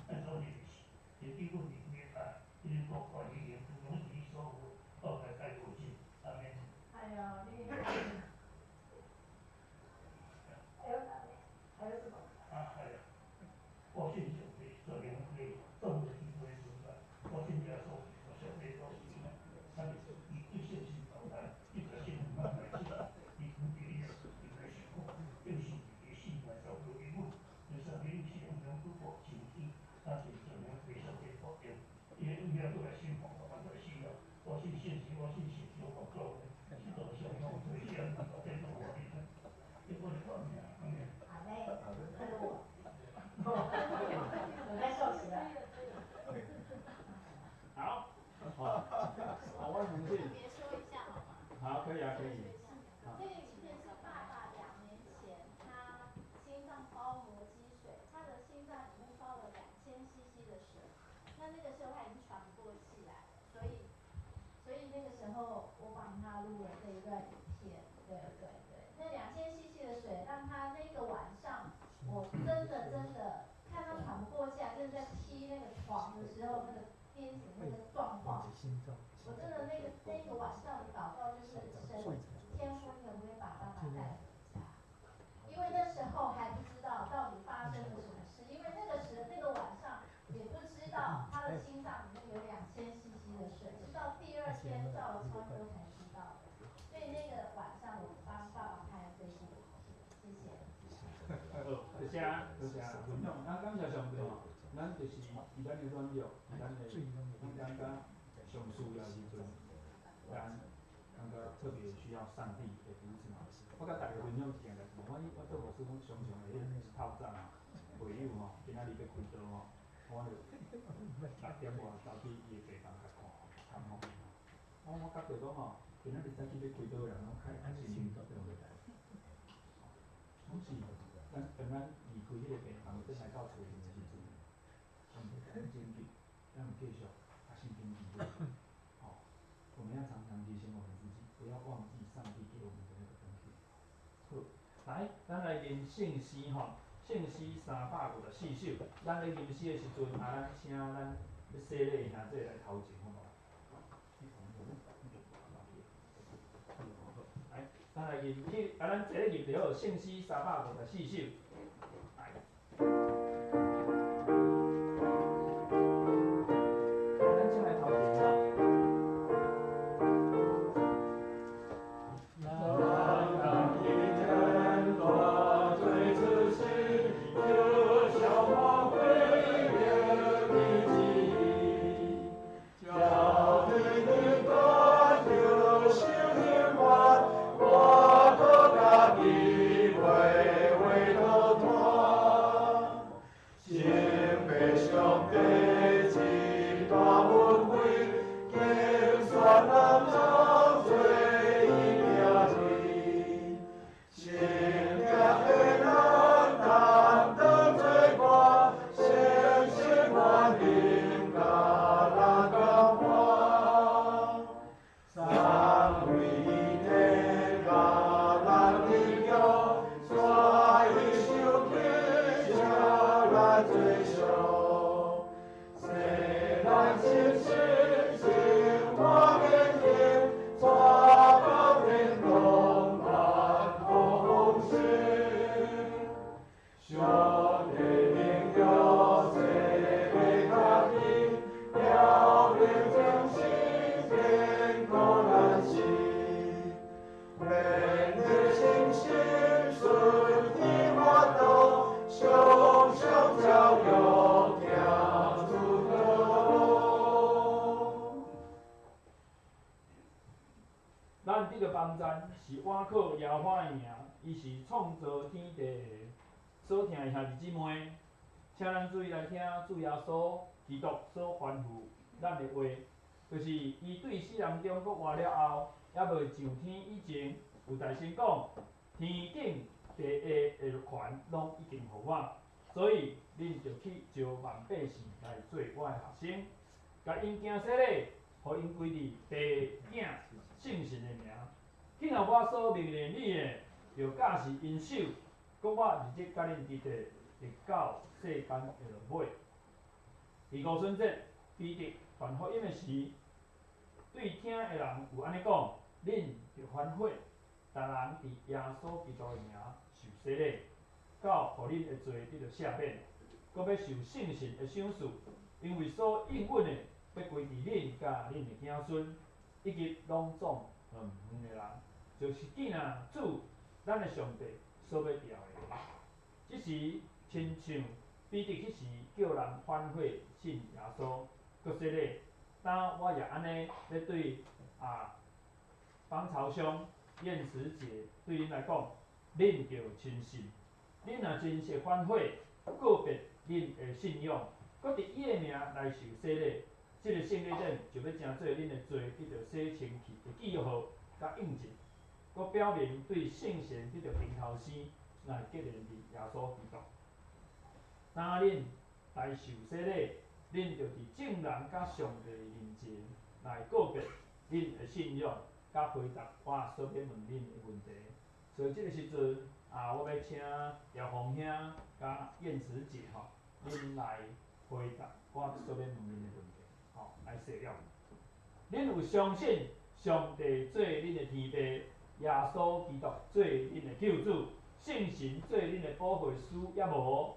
按照你的是，就叫阮伫規個愛，你國國語言，攏是你所有，到來解無盡，阿們。哎呦，你還有還有什麼？啊，係啊，我信上帝，全能的眾的智慧存在，我信耶穌，我上帝都是咱伊對信心投來，伊個信仰來做，伊肯定伊伊來想講，就是伊信來造就伊阮，就是你信仰不過真天，咱是全能的上帝保佑，伊永遠都來信奉，我來信仰，我信信心，我信信仰，我做的，是道上拢对上，我天都我的，你我的我名，阿們。阿妹，那個我，我在受洗了。好，好，好，我相信。特別說一下好嗎？好，可以啊，可以。這個影片是爸爸2年那那个时候他已经喘不过气来了，所以那个时候我帮他录了这一段影片，对对对，那2000 cc 的水让他那个晚上，我真的真的看他喘不过气来，真的在踢那个床的时候，那个癫痫那个状况，我真的那个晚上的祷告就是神天父，你可不可以把爸爸带回家？因为那时候还不知道到底发生了什么事，因为那个时那个晚上也不知道他的心脏里面有2000 cc 的水，直到第二天照了超音波才知道的。所以那个晚上我帮爸爸拍了这部影片，谢谢。好，多谢多谢分享，啊，感谢上帝吼，咱就是伫咱的软弱，伫咱的，咱感觉上需要时阵，咱感觉特别需要上帝的扶持。我共大家分享一件代志，我做牧师，阮常常会彼透早啊，会友吼，今仔日欲开刀吼，我就6点外走去伊的病房共看参访。我觉著讲吼，今仔日早起欲开刀的人拢较心情对袂来，拢是咱当咱离开彼个病房，转来到厝里的时阵，上帝咱真紧，咱有继续共圣经记录。吼，我们要常常提醒我们自己，不要忘记上帝给我们的那个恩典。好，来，咱来吟圣诗吼，圣诗354首。咱咧吟诗的时阵，啊，咱请咱欲洗礼的兄弟来头前，好无？来，咱来吟去，啊，咱坐咧吟就好，圣诗354首。来。来，咱请来头前吼。咱当一天大罪之时，就消化毁灭的记忆，叫你的大救心平安，我可家己为为头团，敬拜上帝真大恩惠，敬选咱人做伊囝儿。圣洁的咱担当做歌，诚心愿意共人同欢。三位一体共咱得救，带伊受起才来做上。世咱信心生活坚定，带到天堂咱同行。上帝荣耀赐予家己，表明真心坚固咱是。免你信心顺天法度，常常照耀行主道路。咱得著帮赞是倚靠耶和华的名，伊是创造天地的。所疼的兄弟姊妹，请咱注意来听主耶稣基督所吩咐咱的话，就是伊对死人中复活了后，犹未上天以前，有大声讲：天顶地下的权拢已经予我，所以恁著去招万百姓来做我的学生，共𪜶行洗礼，予𪜶归伫父囝圣神的名。去若我所命令你的，著教示𪜶守，阁我日日佮恁伫佇，直到世间的落尾。伫五旬节，彼得传福音的时，对听的人有按呢讲：恁著反悔，逐人伫耶稣基督的名受洗礼，到予恁的罪得著赦免，阁欲受圣神的赏赐，因为所应允的，欲归伫恁佮恁的子孙，以及拢总远远的人，就是见啊主咱的上帝所欲召的。这时，亲像彼得彼时叫人反悔信耶稣，阁洗礼。当我也按呢欲对邦朝兄、燕慈姐对恁来讲，恁著深信，恁若真实反悔，告别恁的信仰，阁伫伊的名来受洗礼，这个圣礼典就欲成做恁的罪得著洗清气的记号佮印证，阁表明对圣神得著重头生，来结连伫耶稣基督。当恁来受洗礼，恁著佇眾人佮上帝面前來告白恁的信仰，佮回答我所欲問恁的問題。所以這个時陣啊，我欲請姚鳳兄佮燕慈姐吼，恁來回答我所欲問恁的問題，吼，來細了。恁有相信上帝做恁的天父，耶穌基督做恁的救主，聖神做恁的保惠師，抑無？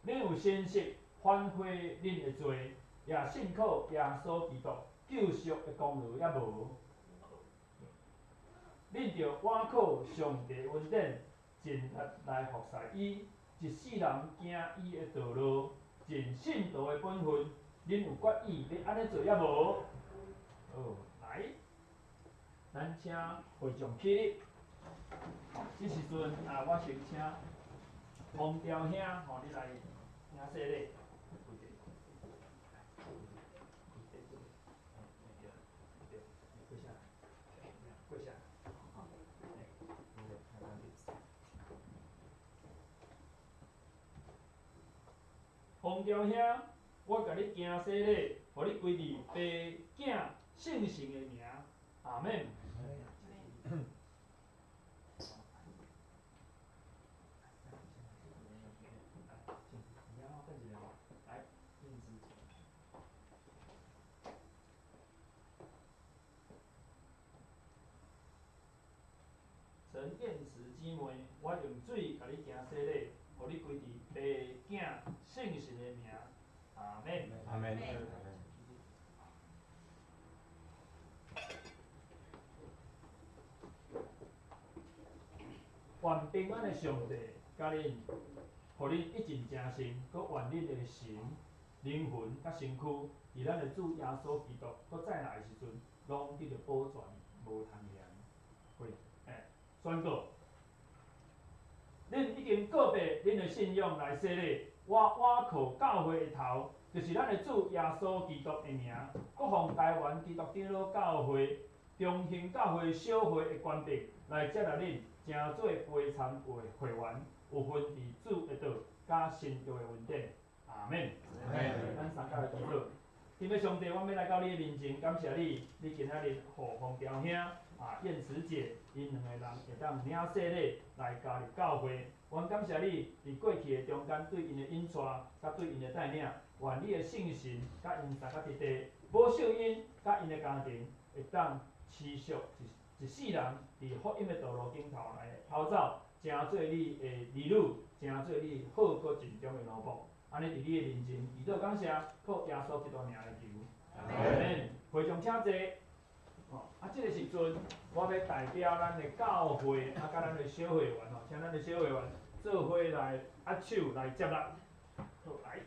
恁有誠實反悔恁的罪，也信靠耶穌基督救贖的功勞，抑無？恁著倚靠上帝恩典，盡力來服侍伊，一世人行伊的道路，盡信徒的本分。恁有決意欲按呢做抑無？好，來，咱請會眾起立。這時陣啊，我先請洪雕兄吼，你來領洗禮。跪下。洪雕兄，我共你行洗禮，予你歸佇父、囝、聖神的名，阿們。陳燕慈姊妹，我用水共你行洗禮，予你歸佇父、囝、聖神的名，阿們。阿們。願平安的上帝，佮恁，予恁一盡誠心，閣願恁的神、靈魂佮身軀，佇咱的主耶穌基督閣再來的時陣，攏得著保全，無通嫌。會，宣告，恁已經告白恁的信仰來洗禮，我倚靠教會的頭，就是咱的主耶穌基督的名，閣奉台灣基督長老教會、中興教會小會的權柄來接納恁，成做陪參會會員，有份佇主的道佮神道的恩典。阿們。咱三甲來祈禱。天父上帝，阮欲來到你的面前，感謝你，你今仔日予洪雕兄啊、燕慈姐𪜶兩個人會當領洗禮來加入教會。阮感謝你，佇過去的中間對𪜶的引帶，佮對𪜶的帶領，願你的聖神佮𪜶三甲弟弟，保守𪜶佮𪜶的家庭，會當持續一世人佇福音的道路頂頭來跑走，成做你的兒女，成做你好閣盡忠的奴僕。按呢佇你的面前祈禱感謝，靠耶穌基督名來求。阿們。會眾請坐。哦，啊，這个時陣，我欲代表咱的教會，啊，佮咱的小會員吼，請咱的小會員做伙來握手來接納。好，來。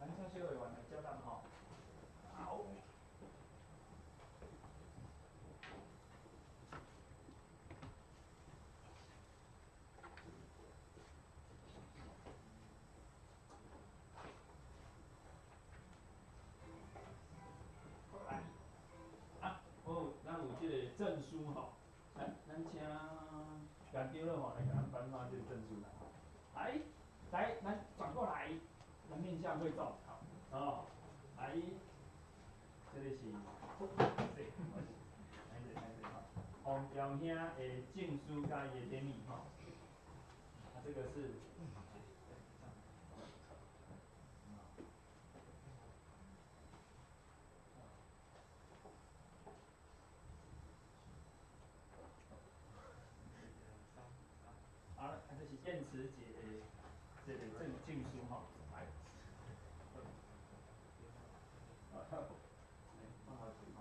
咱請小會員來接納吼。好。好來，啊，好，咱有這個證書吼，來，咱請顏長老吼來共咱頒發這個證書來。來，來，咱轉過來，咱面向會眾，好，哦，來，這個是，來者，來者，吼，洪雕兄的證書佮伊的典禮吼，啊，這個是。啊，這是燕慈姐的這個證書吼，來，好，放下去吼。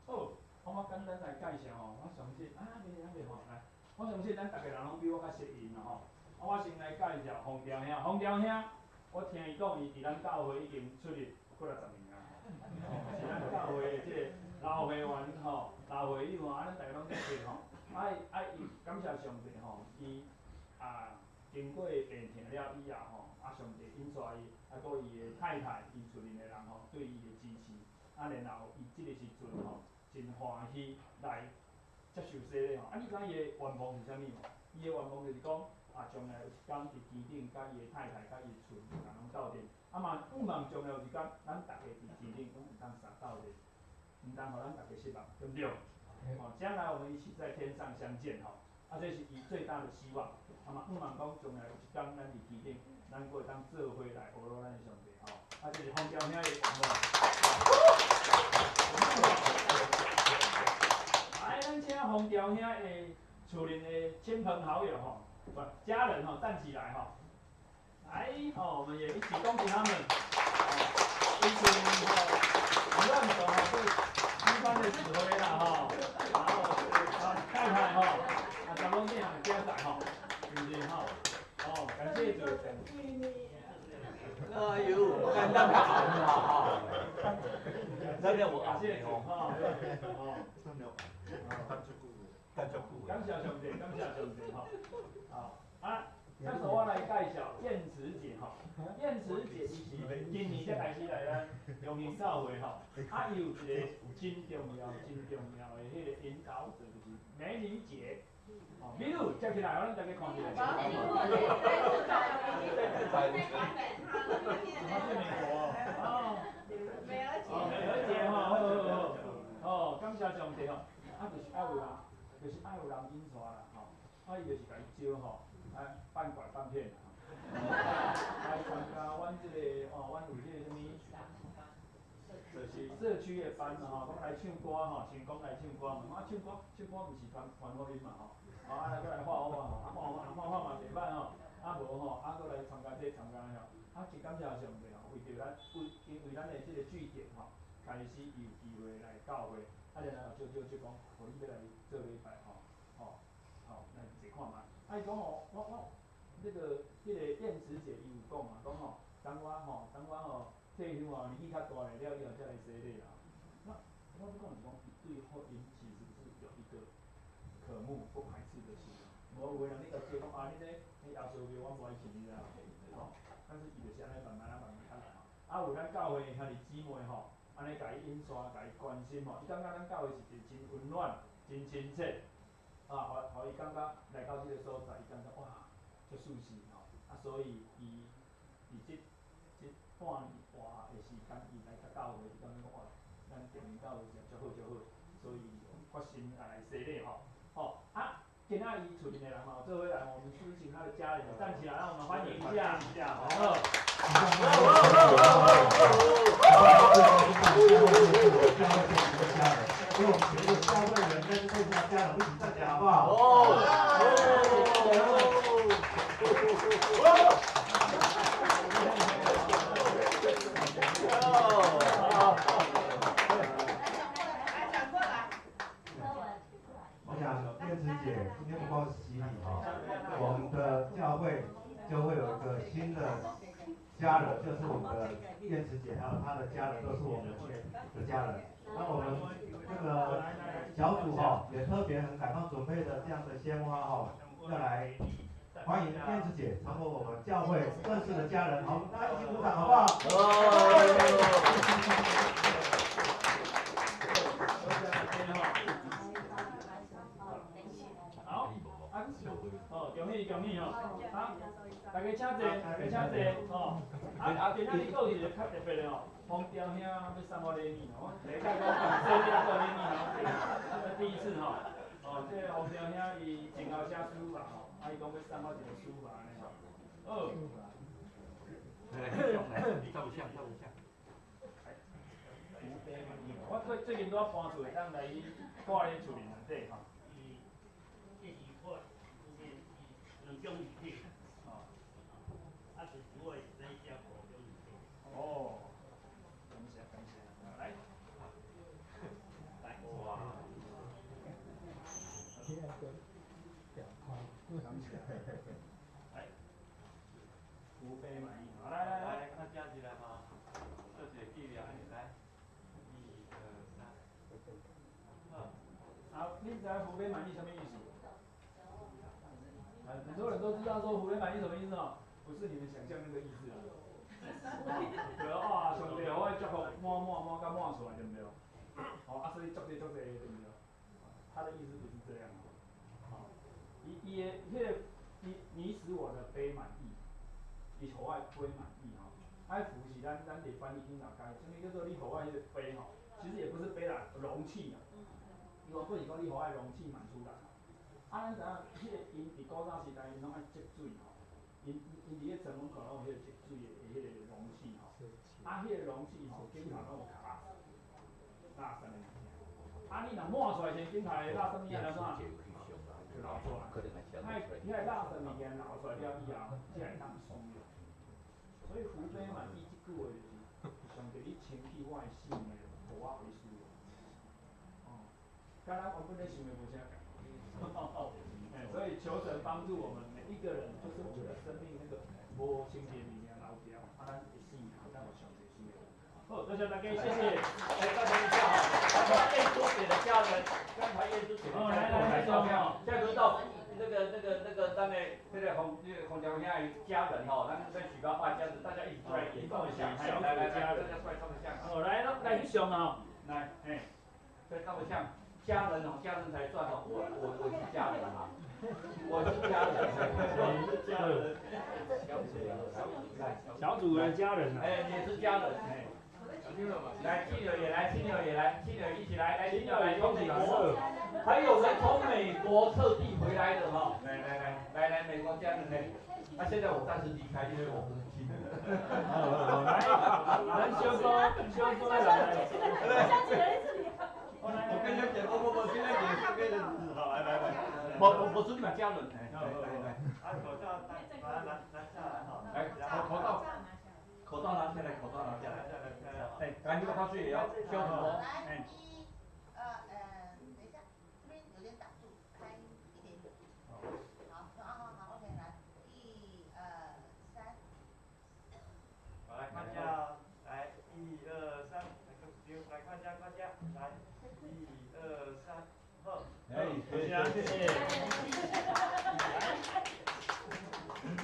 好，我簡單來介紹吼，我相信啊，袂啊袂吼，來，我相信咱逐家人攏比我較熟𪜶啦吼。啊，我先來介紹洪雕兄，洪雕兄，我聽伊講，伊佇咱教會已經出入幾若十年啊，是咱教會的這個老會員吼，老會友吼，啊，咱逐家攏認識吼。啊啊，伊感謝上帝吼，伊啊經過病痛了以後吼，啊上帝引帶伊，啊閣伊的太太，伊厝裡的人吼，對伊的支持，啊啊，然後伊這个時陣吼，真歡喜來接受洗禮吼。啊，你知影伊的願望是啥物無？伊的願望就是講，啊，將來有一工佇天頂，佮伊的太太、佮伊的厝人攏鬥陣。啊嘛，盼望將來有一工，咱逐家佇天頂攏會當相鬥陣，毋通予咱逐家失望，對毋對？哦，將來我們一起在天上相見吼。啊，這是伊最大的希望。啊嘛，盼望講將來有一工，咱佇天頂，咱閣會當做伙來呵咾咱的上帝吼。啊，這是風雕兄的願望。來，咱請風雕兄的厝裡的親朋好友吼，不，家人吼，站起來吼。來，吼，我們也一起恭喜他們。哦，一群吼，胡亂走吼，是一般的指揮啦吼，然後啊太太吼，啊查某囝囝仔吼，是毋是吼？哦，感謝主。哎呦，我看咱較紅啦吼，咱了無感謝主吼，哦，等足久。感謝上帝，感謝上帝吼。好啊，這時我來介紹燕慈姐吼，燕慈姐伊是今年才開始來咱中興教會吼，啊，伊有一個真重要、真重要的彼個引導者，就是美女姐。哦，美女，站起來，予咱大家看一下。她是美國哦，哦，美兒姐吼，好好好，哦，感謝上帝吼，啊，就是愛有人，就是愛有人引帶啦吼，啊，伊就是共伊招吼，啊，半拐半騙啦，來參加阮這個哦，阮有這個啥物，就是社區的班吼，講來唱歌吼，先講來唱歌嘛，啊，唱歌唱歌毋是傳傳福音嘛吼，啊，來閣來畫畫吼，啊畫畫畫畫嘛袂歹吼，啊無吼，啊閣來參加這個參加那個，啊真感謝上帝吼，為著咱為因為咱的這個據點吼，開始有機會來教會，啊然後少少就講，予你欲來做禮拜吼，吼，吼來坐看覓。啊伊講吼，我那個彼個燕慈姐伊有講啊，講吼，等我吼，等我吼退休吼，年紀較大了以後才來洗禮啦。那我欲講是講，伊對福音其實是有一個渴慕不排斥的心。無有的人你共講講啊，你這你耶穌廟我無愛信你啦，吼。但是伊就是按呢慢慢啊慢慢啊來吼。啊有咱教會兄弟姊妹吼，按呢共伊引帶，共伊關心吼，伊感覺咱教會是一個真溫暖、真親切，啊，予伊感覺來到這個所在，伊感覺哇，足舒適吼。啊，所以伊佇這半年外的時間，伊來到教會，伊感覺講哇，咱中興教會真足好足好，所以決心來洗禮吼。吼啊，今仔伊厝裡的人嘛，做伙來，我們是不是請他的家人站起來，讓我們歡迎一下。好。所以我們全部教會人跟這些家長一起站起來，好不好？我想燕慈姐今天不光是洗禮哈，我們的教會就會有一個新的家人，就是我們的燕慈姐，還有她的家人都是我們的家人。那我們這個小組哈也特別很感動，準備的這樣的鮮花哈，要來歡迎燕慈姐成為我們教會正式的家人。好，我們大家一起鼓掌，好不好？好，啊，哦，恭喜恭喜吼，啊，大家請坐，大家請坐，吼，啊，今仔日閣有一個較特別的吼，風雕兄欲送我禮物吼，我第一擺講洗禮做禮物吼，這第一次吼，哦，這個風雕兄伊真𠢕寫書法吼，啊，伊講欲送我一個書法按呢吼，好。來來，照相照相。我最近拄仔搬厝，會當來掛咧厝裡內底吼。兩種字體，啊，是主要是咱寫五種字體。哦，感謝感謝，來，來，哇，感謝，來，福杯滿溢，好，來來來，看加起來嗎？做一個紀念，來，一二三，好，你知影福杯滿溢啥物意思？很多人都知道說福杯滿溢什麼意思哦？不是你們想象那個意思啊。對啊，上帝予我祝福滿滿滿甲滿出來，對毋對？哦，啊，所以足濟足濟，對毋對？他的意思不是這樣哦。伊伊的彼個，你使我的杯滿溢，伊予我的杯滿溢吼。啊，福是咱佇翻譯經頭解，啥物叫做你予我彼個杯吼？其實也不是杯啦，容器啦。伊原本是講你予我的容器滿出來。啊，咱知影，彼個𪜶佇古早時代，𪜶攏愛積水吼。𪜶佇咧城門口攏有彼個積水的彼個容器吼。啊，彼個容器吼，頂頭攏有較垃圾的物件。啊，你若滿出來時，頂頭會垃圾物件來怎？就流出來。遐垃圾物件流出來了以後，才會當使用。所以福杯滿溢這句話就是，上帝你清去我的生命，予我為使用。哦，佮咱原本咧想的無啥仝。所以求神幫助我們每一個人，就是我們的生命那個無清潔物件流掉，啊，咱的生命會當予上帝使用。好，多謝大家，謝謝。哎，稍等一下哈，剛才燕珠姐的家人，剛才燕珠姐的家人來照相，現在輪到那個咱的這個洪那個洪家兄的家人吼，咱許爸爸家人，大家一起出來也照個相，來來來，大家出來照個相。哦，來，來翕相哦，來，哎，來照個相，家人哦，家人才算哦，我是家人啊，我是家人，我是家人，小組的家人啊，哎，也是家人，哎。來，親友也來，親友也來，親友一起來，來，親友來從美國，還有人從美國特地回來的哈，來來來來來，美國家人來，那現在我暫時離開，因為我不是親人。來，咱小哥，小哥來來。我跟你講，我現在講這邊的好，來來來，我是你們家人，來來來，啊，口罩拿下來哈，來，口罩。口罩拿下來，口罩拿下來。哎，趕緊把水也要消毒哦。來，一、二，等一下，這邊有點擋住，開一點點。好，好好好，OK，來，一、二、三。好，來看一下，來，一、二、三，來看一下，看一下，來，一、二、三，好。哎，謝謝，謝謝。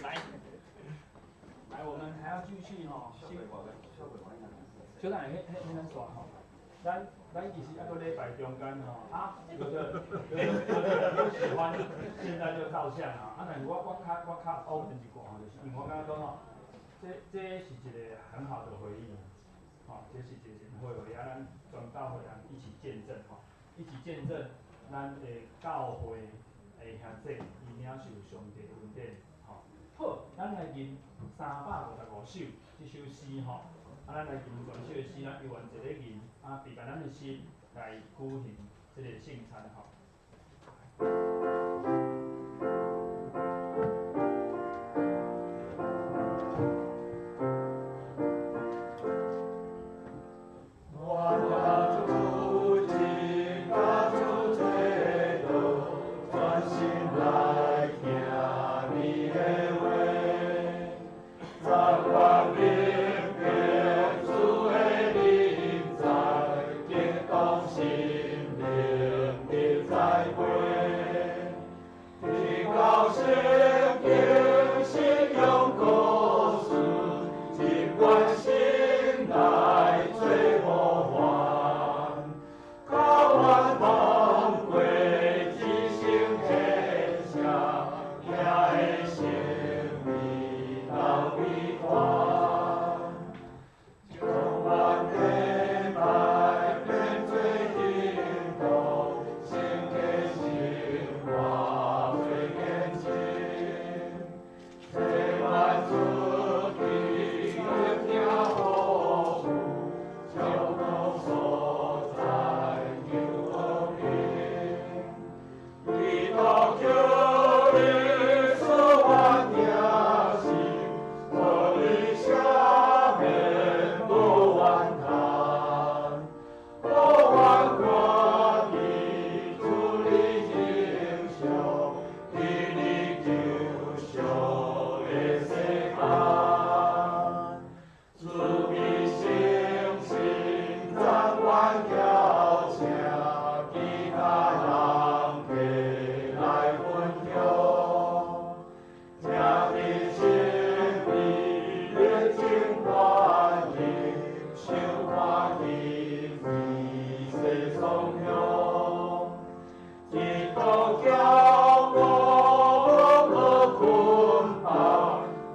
來。來，我們還要繼續吼。小等下，彼咱煞吼。咱其實猶閣禮拜中間吼，啊，有的人不喜歡現在就照相啊，啊，但是我較 open 一寡吼，就是因為我感覺講吼，這是一個很好的回憶，吼，這是一個很好的回憶，啊，咱全教會人一起見證吼，一起見證咱的教會的兄弟，伊領受上帝恩典，吼。好，咱來吟355首這首詩吼。啊，咱來吟全首的詩，咱猶原坐咧吟，啊，預備咱的心來舉行這個聖餐吼。心靈的栽培。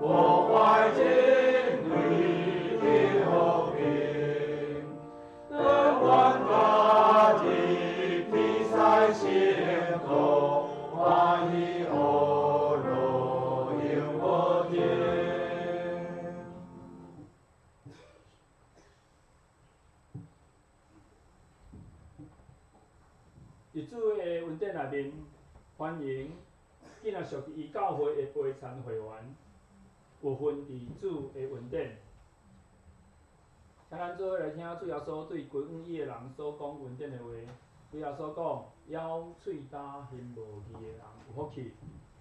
破坏真理的和平，等阮家己天使仙国，欢喜乐乐永无停。伫主的恩典内面，欢迎今仔属于教会的陪餐会员，有份伫主的恩典。请咱做伙来听主耶稣对归向伊的人所讲恩典的话。主耶稣讲：枵喙焦心无义的人有福气，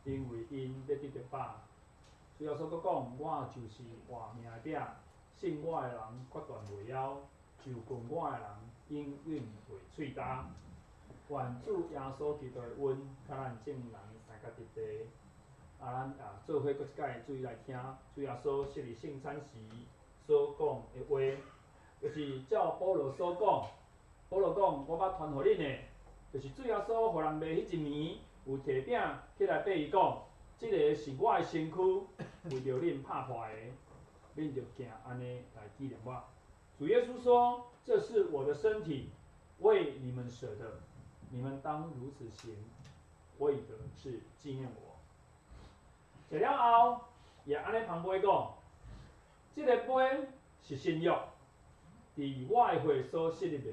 因为𪜶欲得著饱。主耶稣阁讲：我就是活命的饼，信我的人决断袂枵，就近我的人永远袂喙焦。愿主耶稣基督的恩，佮咱众人相佮伫地。啊，咱啊做伙阁一摆注意来听主耶稣设立圣餐时所讲的话，就是照保罗所讲。保罗讲：我捌传予恁的，就是主耶稣予人卖彼一暝，有提饼起来对伊讲：这个是我的身躯，为著恁拍破的，恁著行按呢来纪念我。主耶稣说：这是我的身体，为你们舍的。你们当如此行，为的是纪念我。食了后，也按呢捧杯讲：这个杯是新约，伫我的血所设立的。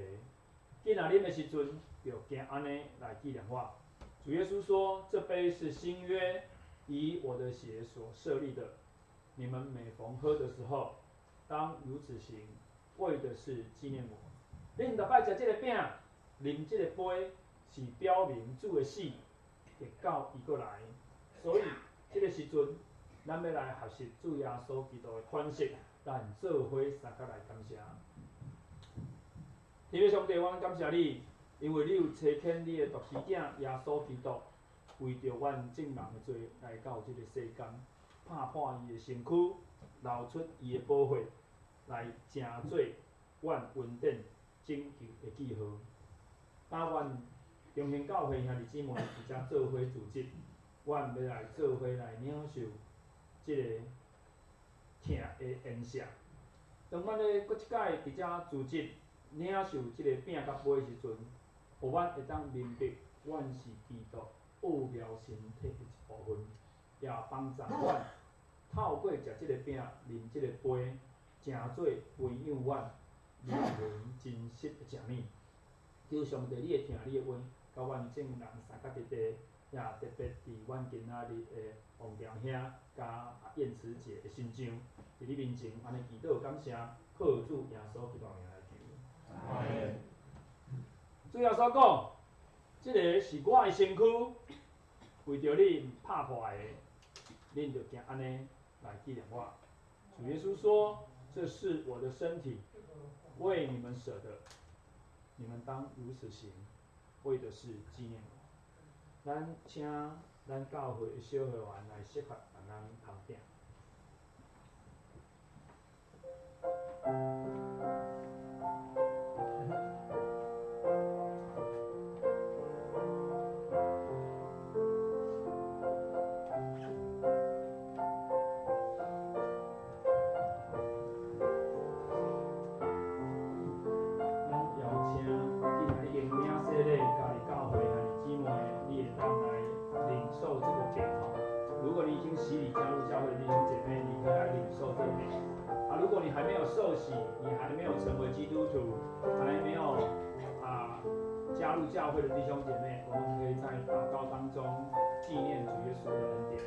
今仔啉的时阵，就行按呢来纪念我。主耶稣说：这杯是新约，以我的血所设立的。你们每逢喝的时候，当如此行，为的是纪念我。恁逐摆食这个饼，啉这个杯，是表明主的死，直到伊阁来。所以这个时阵，咱欲来学习主耶稣基督的款式，咱做伙相佮来感谢。天父上帝，阮感谢你，因为你有差遣你的独生子耶稣基督，为著阮众人的罪来到这个世间，拍破伊的身躯，流出伊的宝血，来成做阮恩典拯救的记号。当阮中兴教会兄弟姊妹伫遮做伙组织，阮欲来做伙来领受这个疼的宴席。当阮咧阁一摆伫遮组织领受这个饼佮杯的时阵，予阮会当明白，阮是基督奥妙身体的一部分，也帮助阮透过食这个饼、啉这个杯，成做培养阮灵魂真实的食物。求上帝，你会听你的话，佮阮众人相佮伫地，也特别伫阮今仔日的王强兄佮燕慈姐的身上，伫你面前按呢祈祷感谢，靠主耶稣基督名来求。主耶稣讲：这个是我的身躯，为著恁拍破的，恁就行按呢来纪念我。主耶稣说：这是我的身体，为你们舍的。你们当如此行，为的是纪念我。咱请咱教会的小会员来释法，帮咱捧饼。如果你还没有受洗，你还没有成为基督徒，还没有加入教会的弟兄姐妹，我们可以在祷告当中纪念主耶稣的恩典。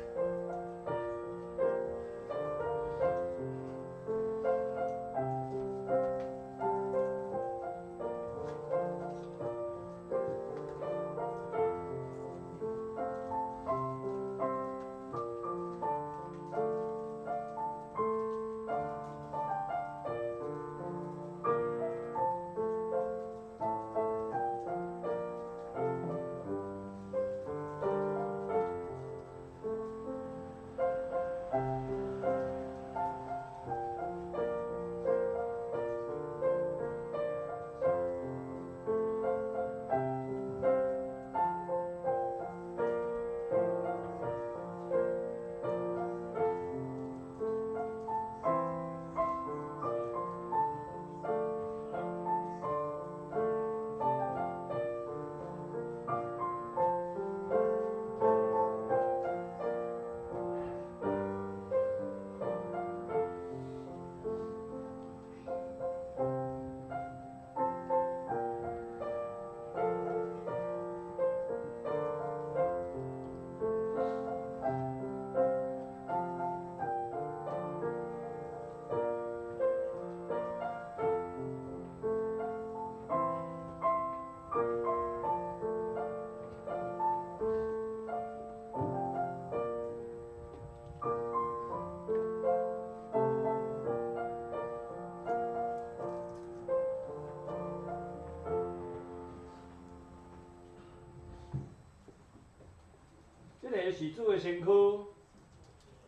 是主的身躯，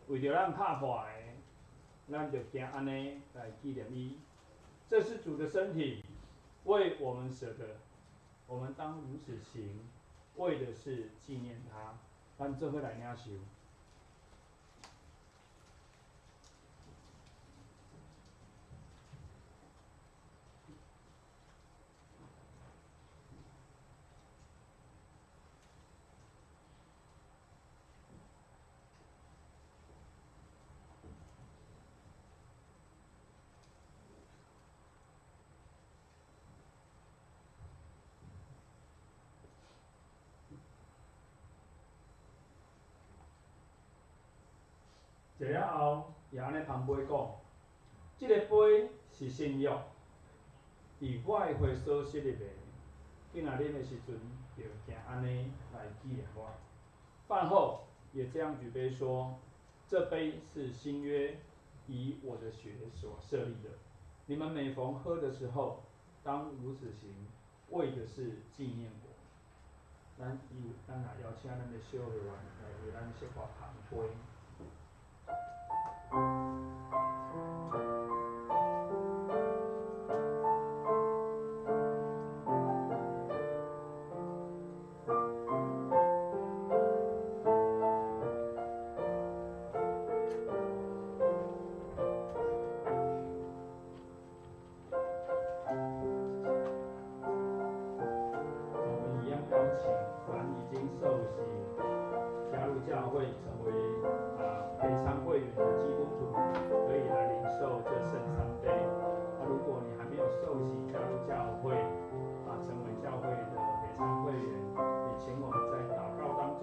为著咱拍破的，咱就行按呢来纪念伊。这是主的身体，为我们舍的，我们当如此行，为的是纪念他。咱做伙来领受。食了后，也按呢捧杯讲：这个杯是新约，以我的血所设立的。你若啉的时阵，就行按呢来纪念我。饭后也这样举杯说：这杯是新约，以我的血所设立的。你们每逢喝的时候，当如此行，为的是纪念我。咱有，咱也邀请咱的小会员来为咱小可捧杯。我们一样邀请凡已经受洗、加入教会、成为陪餐会员的基督徒，可以来领受这圣餐杯。如果你还没有受洗加入教会，成为教会的陪餐会员，也请我们在祷告当中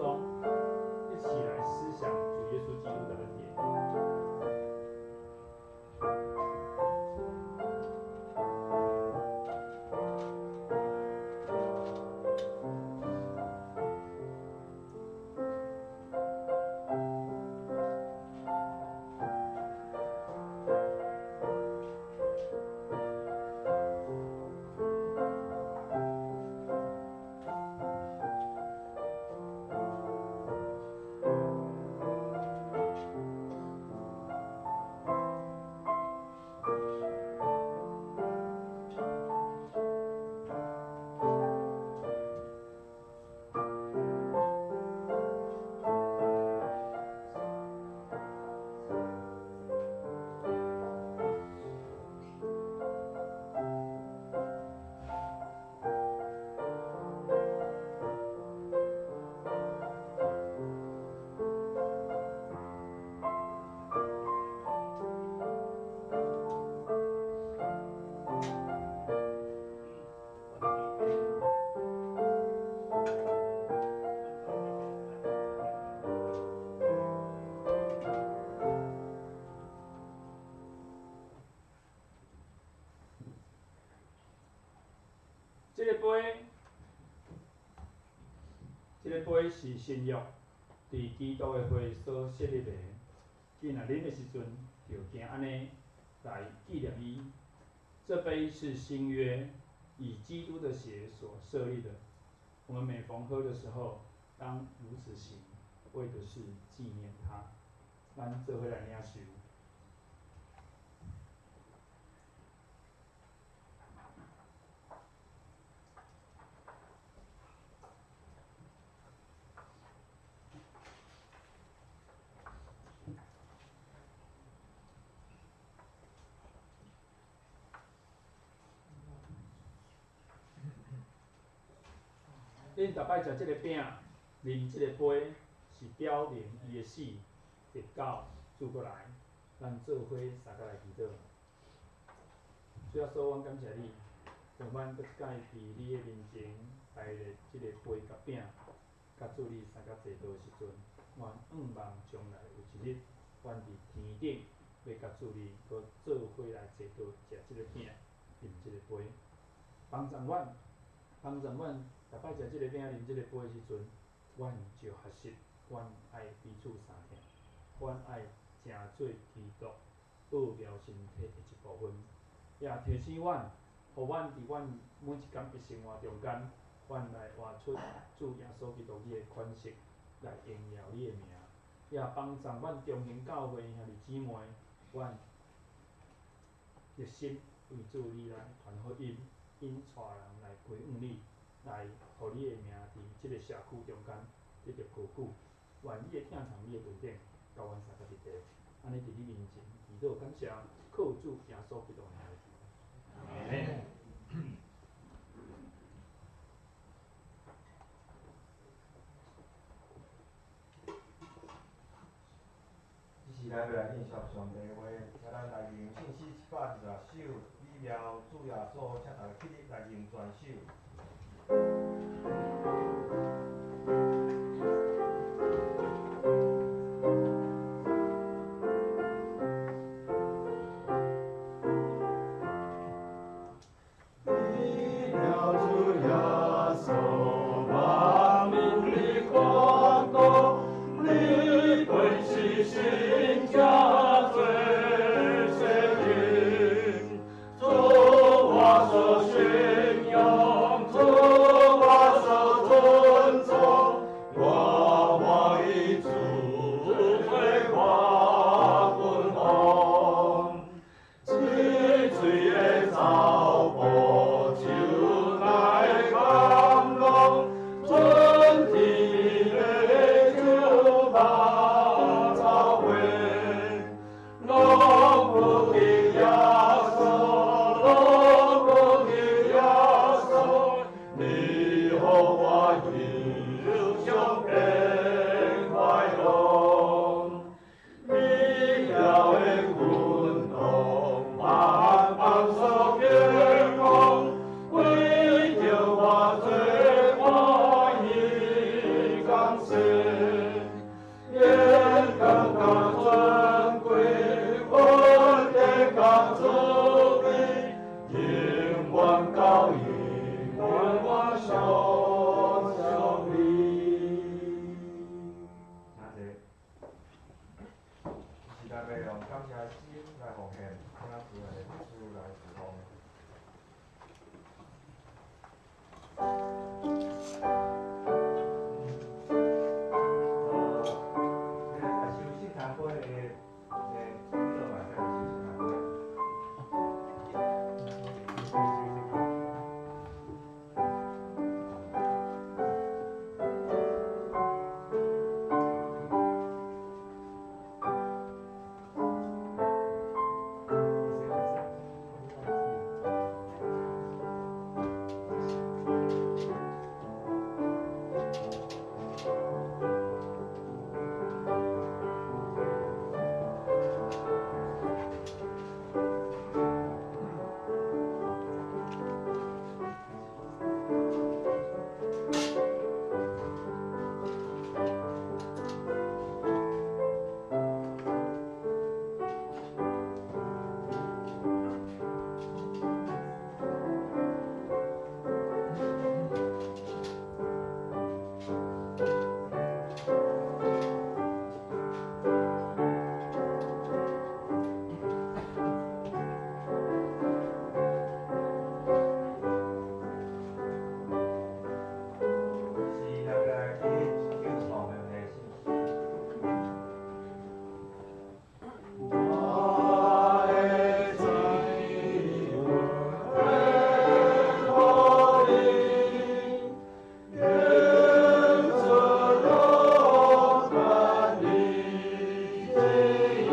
一起来思想主耶稣基督的恩典。这个杯是新约，伫基督的血所设立的。你若啉的时阵，就行按呢来纪念伊。这杯是新约，以基督的血所设立的。我们每逢喝的时候，当如此行，为的是纪念他。咱做伙来领受。恁逐摆食这个饼，啉这个杯，是表明伊的死，直到主阁来，咱做伙相共来祈祷。主耶稣，阮感谢你，让阮阁一摆伫你的面前摆列这个杯佮饼，佮主你相共坐道的时阵，阮向望将来有一日，阮伫天顶欲佮主你阁做伙来坐道，食这个饼，啉这个杯，帮助阮，帮助阮。逐摆食这个饼、啉这个杯的时阵，阮就学习，阮爱彼此相疼，阮爱成做基督奥妙身体的一部分，也提醒阮，予阮伫阮每一工的生活中间，阮来活出主耶稣基督你的款式，來榮耀你的名，也幫助阮中興教會兄弟姊妹，阮熱心為主你來傳福音，引帶人來歸向你，來予你的名佇這个社區中間得著高舉。願你的疼痛，你的恩典，佮阮相佮佇地，按呢佇你面前祈禱感謝，靠主耶穌基督的名來求。阿們。這時咱欲來欣賞上帝話，請咱來吟聖詩120首，美妙主耶穌，請大家起立來吟全首。美妙主耶穌，萬民的國度，你本是聖者最聖靈，主我所信仰，主我所尊崇，我歡喜主做我君王，清水的草坡就來甘露，春天的酒吧草花，攏不及耶穌，攏不及耶穌，你予我憂傷變快樂。美妙的運動，萬邦所仰望，為著我罪，我已降生，榮光佮尊貴，恩典佮慈悲，永遠到永遠，我相相依。請坐。這時咱欲用感謝的心來奉獻，請主內的牧師來侍奉。來收聖餐杯的，你做嘛會使來收聖餐杯。是咱欲來去唱頌的聖詩。我的主恩予你，願主樂觀你旨意。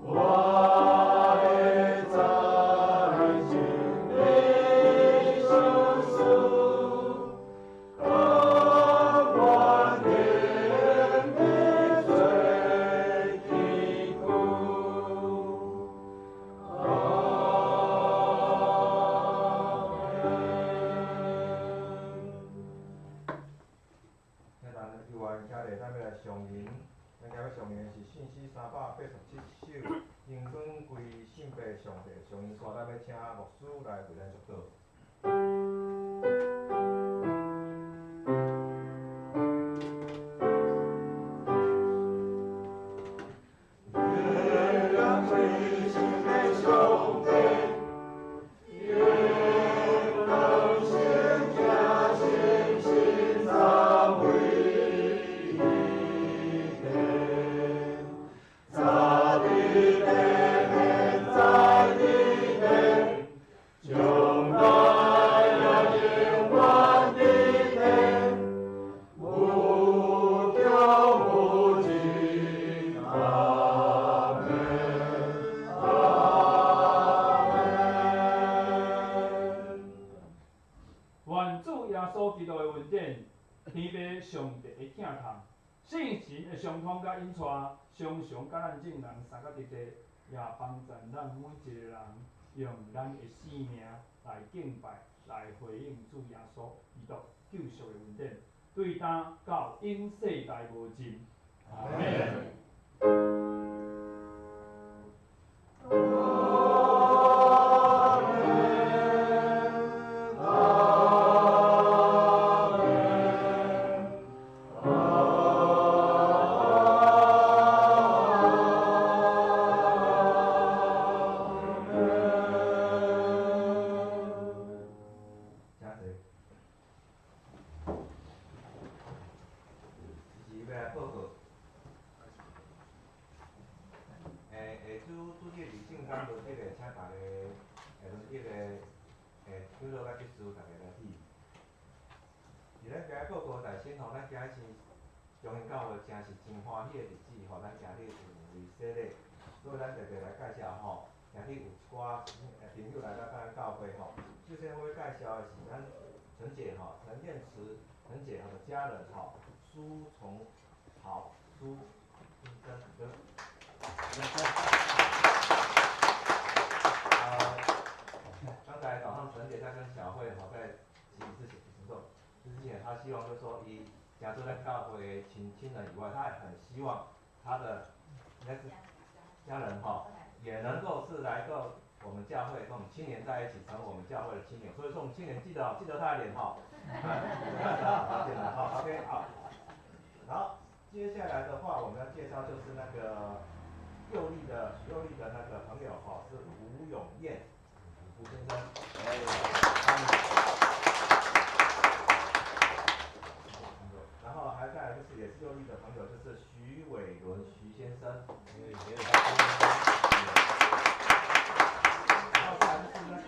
我會在心裡相思，甘願願你做天父。阿們。請咱猶原徛咧，咱欲來上吟。咱今欲上吟的是聖詩387首，榮光歸聖父上帝。上吟煞，咱欲請牧師來為咱祝禱。願人歸聖父上帝，願人聖者聖心三位。的恩典，天父上帝的疼痛，圣神的相通佮引带，常常佮咱众人相佮伫地，也帮助咱每一个人用咱的生命来敬拜，来回应主耶稣基督救赎的恩典，对今到永世代无尽。阿们。亲人以外，他也很希望他的应该是家人哈，也能够是来到我们教会跟我们青年在一起，成为我们教会的亲友。所以说我们青年记得记得他的脸哈，好，记得好，OK 好。好，接下来的话我们要介绍就是那个右立的那个朋友哈，是吴永彦吴先生。然后还再来就是也是右立的朋友，就是徐伟伦徐先生。然后再来就是那个，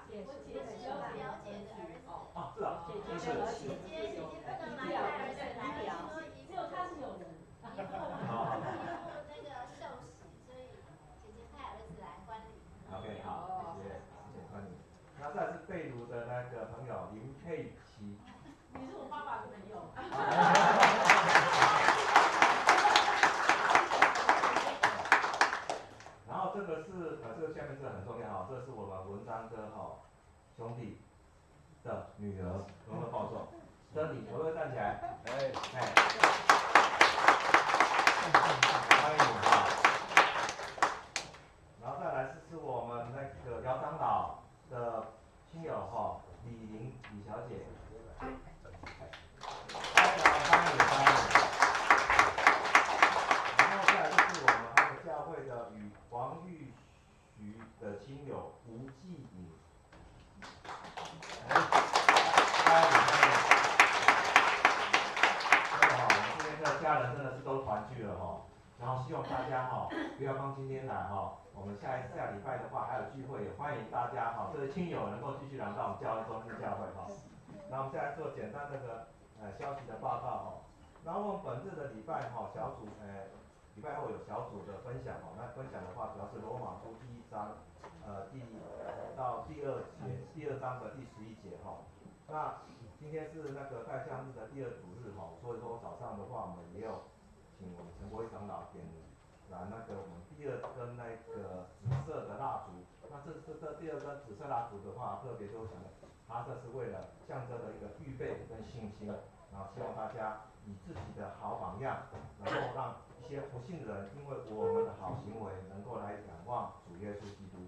我是我表姐的儿子。哦，是啊，就是姐姐姐姐不能来带儿子来，说只有他是有人。姨父那个受洗，所以姐姐派儿子来观礼。 OK，好，谢谢，谢谢欢迎。那再来是贝鲁的那个朋友林佩琪。你是我爸爸的朋友。然后这个是这个下面这个很重要哈，这是我们文章哥哈兄弟的女儿，有没有报错？真理，我会站起来。哎哎，欢迎你哈。然后再来是我们那个姚长老的亲友哈，李玲李小姐。欢迎欢迎。然后再来就是我们还有教会的与王玉徐的亲友吴继颖。欢迎欢迎。真的哈，我们今天这个家人真的是都团聚了哈。然后希望大家哈，不要光今天来哈，我们下礼拜的话还有聚会，也欢迎大家哈，这个亲友能够继续来到我们教会中心教会哈。那我们再来做简单那个消息的报告哈。然后我们本日的礼拜哈小组礼拜后有小组的分享哈。那分享的话主要是罗马书第一章第到第二节，第二章的第11节哈。那今天是那个代相日的第二主日哈，所以说早上的话我们也有请我们陈国义长老点燃那个我们第二根那个紫色的蜡烛。那这第二根紫色蜡烛的话，特别就想它这是为了象征的一个预备跟信心，然后希望大家以自己的好榜样，然后让一些不信的人，因为我们的好行为能够来仰望主耶稣基督。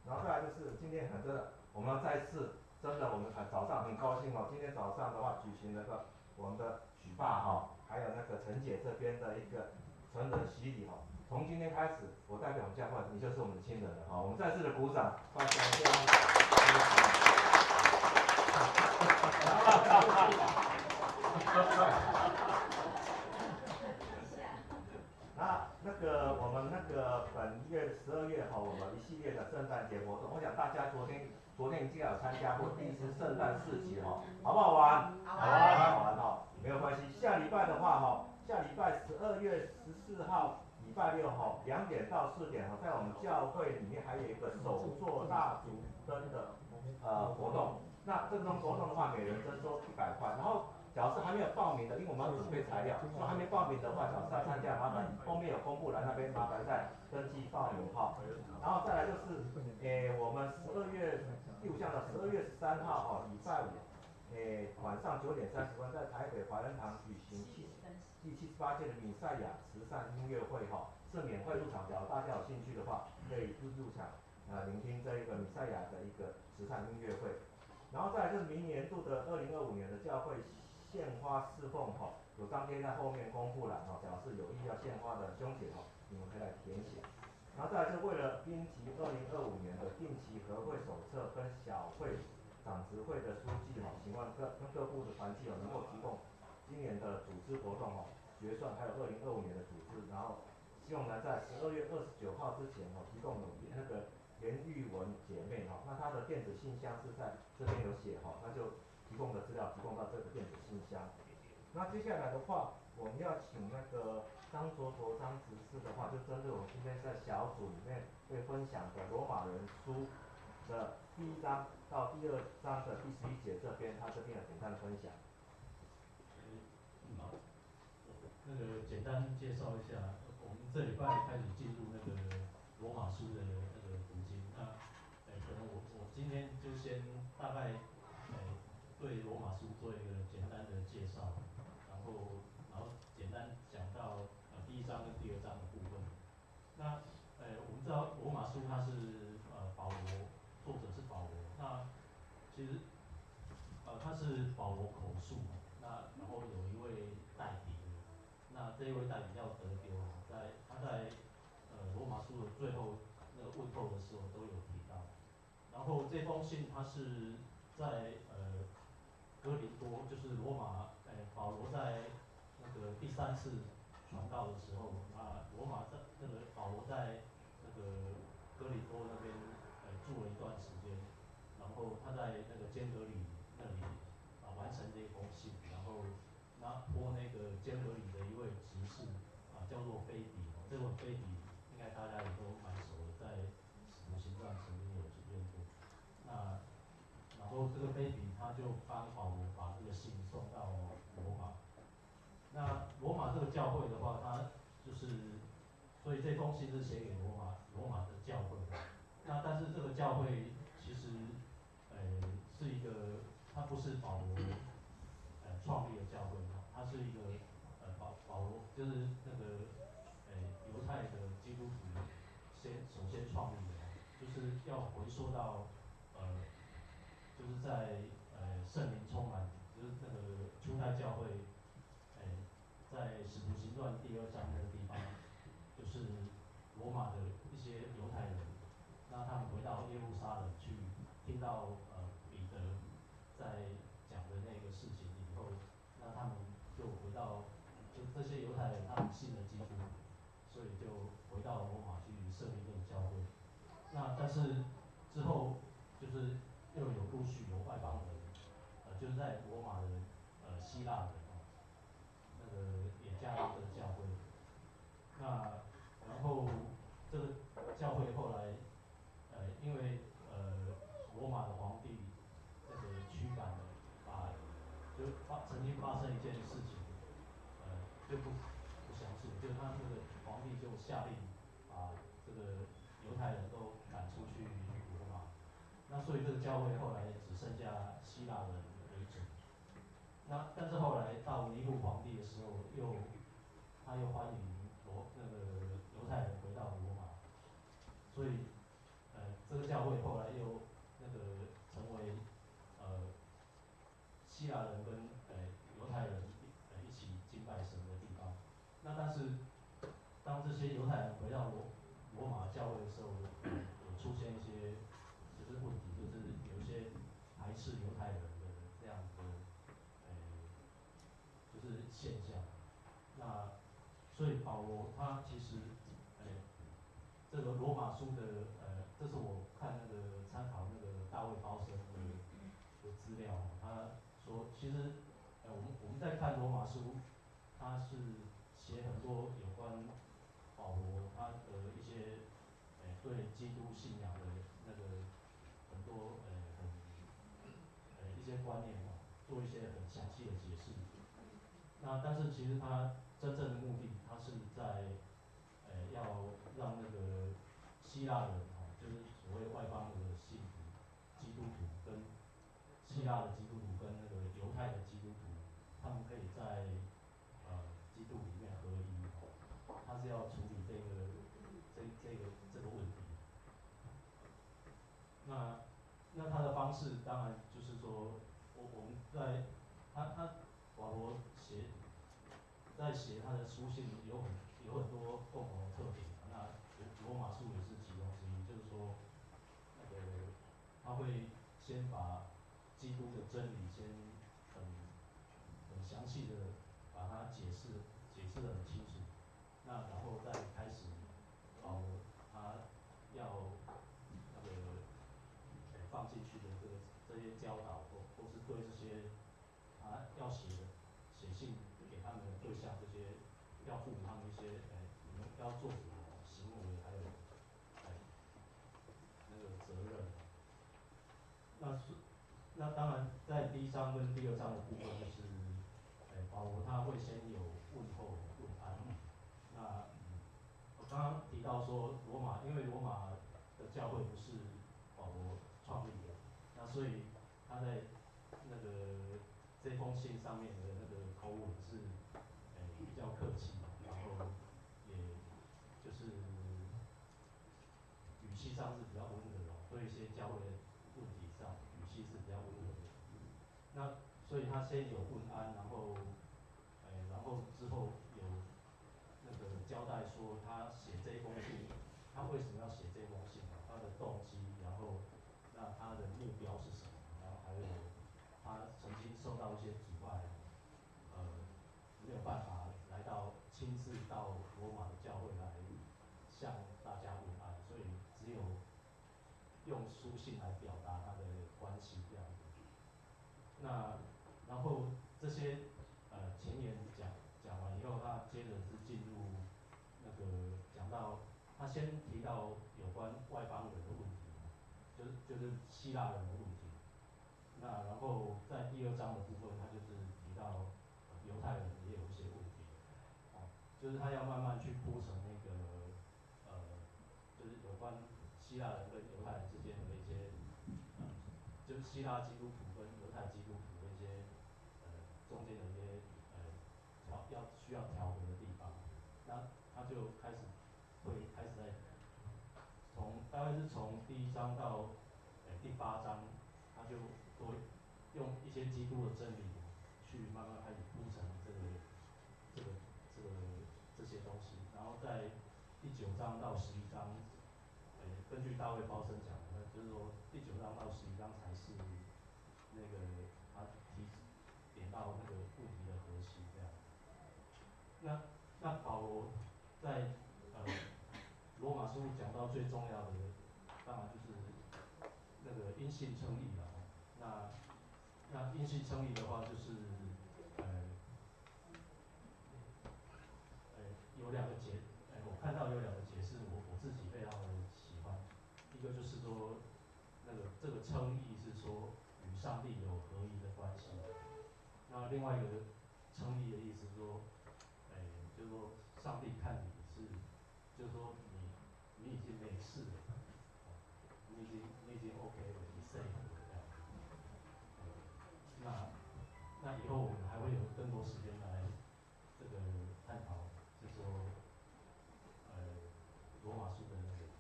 然后再来就是今天很真的，我们要再次真的，我们很早上很高兴哦，今天早上的话举行了个我们的许爸哈，还有那个陈姐这边的一个成人洗礼哈。从今天开始，我代表我们教会，你就是我们的亲人了哈。我们再次的鼓掌，欢迎。那个我们那个本月12月哈，我们一系列的圣诞节活动，我想大家昨天已经有参加过第一次圣诞市集哈，好不好玩？好玩，好玩哈，没有关系。下礼拜的话哈，下礼拜12月14号礼拜六哈，2点到4点哈，在我们教会里面还有一个手做蜡烛灯的活动。那这种活动的话，每人征收100块。然后，假如是还没有报名的，因为我们要准备材料，说还没报名的话，假如是要参加，麻烦后面有公布栏那边麻烦再登记报名哈。然后再来就是，我们十二月第五项的12月13号哦，礼拜五，晚上9点30分在台北怀恩堂举行第78届的弥赛亚慈善音乐会哈，是免费入场，只要大家有兴趣的话，可以入场，聆听这一个弥赛亚的一个慈善音乐会。然后再来就是明年度的2025年的教会献花侍奉哈，有张贴在后面公布栏哈，表示有意要献花的兄姐哈，你们可以来填写。然后再来是为了编辑2025年的定期合会手册跟小会长执会的书记哈，希望跟各部的团契哦能够提供今年的组织活动哈决算，还有二零二五年的组织，然后希望呢在12月29号之前哦提供有那个连玉文姐妹哈，那她的电子信箱是在这边有写哈，那就提供的资料提供到这个电子信箱。那接下来的话，我们要请那个张卓卓张执事的话，就针对我们今天在小组里面会分享的罗马人书的第一章到第二章的第11节这边，他这边有简单的分享。好，那个简单介绍一下，我们这礼拜开始进入那个罗马书的那个读经。那，可能我今天就先大概，对罗马书做一个简单的介绍，然后简单讲到第一章跟第二章的部分。那，我们知道罗马书它是保罗，作者是保罗。那其实，他是保罗口述，那然后有一位代笔，那这一位代笔叫德丢，他在罗马书的最后那个问候的时候都有提到。然后这封信他是在哥林多，就是罗马，保罗在那个第三次传道的时候，啊，罗马在那个保罗在那个哥林多那边住了一段时间，然后他在那个坚革哩那里啊完成这一封信，然后那托那个坚革哩的一位执事啊叫做腓比，这位腓比应该大家也都蛮熟的，在使徒行传曾经有出现过。那然后这个腓比他就帮保罗把这个信送到罗马。那罗马这个教会的话，他就是，所以这封信是写给罗马的教会。那但是这个教会其实，是一个，它不是保罗，创立的教会，它是一个，保罗就是那个，犹太的基督徒首先创立的，就是要回溯到，就是在圣灵充满，就是那个初代教会，在使徒行传第二章那个地方，就是罗马的一些犹太人，那他们回到耶路撒冷去，听到彼得在讲的那个事情以后，那他们就回到，就这些犹太人他们信了基督，所以就回到罗马去设立这个教会。那但是之后就是又有陆续有外邦人，就是在罗马的希腊人哦，那个也加入这个教会。那然后这个教会后来，因为罗马的皇帝那个驱赶了，把就发曾经发生一件事情，就不详述，就是他那个皇帝就下令把这个犹太人都赶出去罗马，那所以这个教会后来只剩下希腊人为主。那但是后来到尼禄皇帝的时候，他又欢迎那个犹太人回到罗马，所以这个教会后来又那个成为希腊人跟犹太人一起敬拜神的地方。那但是当这些犹太人回到罗马教会的时候，有出现一些就是问题，就是有一些排斥犹太人的这样的就是现象。那所以保罗他其实，这个罗马书的这是我看那个参考那个大卫鲍森的资料，他说其实，我们在看罗马书，他是写很多有关保罗他的一些，对基督信仰的那个很多，很，观念哦，做一些很详细的解释。那但是其实他真正的目的，他是在，要让那个希腊人哦，就是所谓外邦的信徒、基督徒跟希腊的基督徒跟那个犹太的基督徒，他们可以在基督里面合一哦，他是要处理这个问题。那他的方式当然就是说，我们在他保罗在写他的书信有很多共同的特点，那罗马书也是其中之一，就是说，那个他会先把基督的真理先很详细的把它解释得很清楚，那然后再开始保罗他要那个放进去的这些教导或是对这些他要写信给他们的对象，这些要赋予他们一些你们要做什么行为，还有那个责任。那当然在第一章跟第二章的部分，就是保罗他会先有问候问安。那我刚刚提到说罗马，因为罗马的教会不是保罗创立的，那所以他在那个这封信上面的那个口吻是比较客气，然后也就是语气上是比较温和的，对一些教会的问题上语气是比较温和的。那所以他先有问安，然后之后有那个交代说他写这封信，他为什么要写这封信，他的动机，然后那他的目标是什么，然后还有他曾经受到一些阻碍，没有办法来到亲自到罗马的教会来向大家问安，所以只有用书信来表达他的关心这样子。那然后这些前言讲完以后，他接着是进入那个讲到他先提到有关外邦人的问题，就是希腊人的问题。那然后在第二章的部分，他就是提到犹太人也有一些问题，哦，就是他要慢慢去铺成那个就是有关希腊人跟犹太人之间的一些，就是希腊基督徒跟犹太基督徒的一些中间的一些需要调和的地方。那他就开始会开始在从大概是从第一章到第八章，他就多用一些基督的真理去慢慢开始铺成这些东西，然后在第九章到11章，根据大卫鲍森讲的，那就是说第九章到十一章才是那个他提点到那个问题的核心这样。那保罗在罗马书讲到最重要的，当然就是那个因信称义了。那因信称义的话，就是有两个解，我看到有两个解释，我自己非常的喜欢。一个就是说，那个这个称义是说与上帝有合一的关系。那另外一个称义的意思是说，就是说上帝看你是，就是说你已经没事了，你已经 OK 了，你 safe 了这样。那以后我们还会有更多时间来这个探讨，就是说，罗马书的那个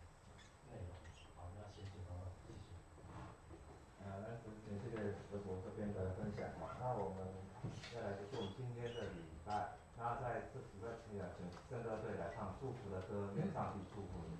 内容。好，那先就到这，谢谢。那请谢谢德国这边的分享。那我们再来就是我们今天的礼拜。那在这礼拜前，请圣歌队来唱祝福的歌，愿上帝祝福你。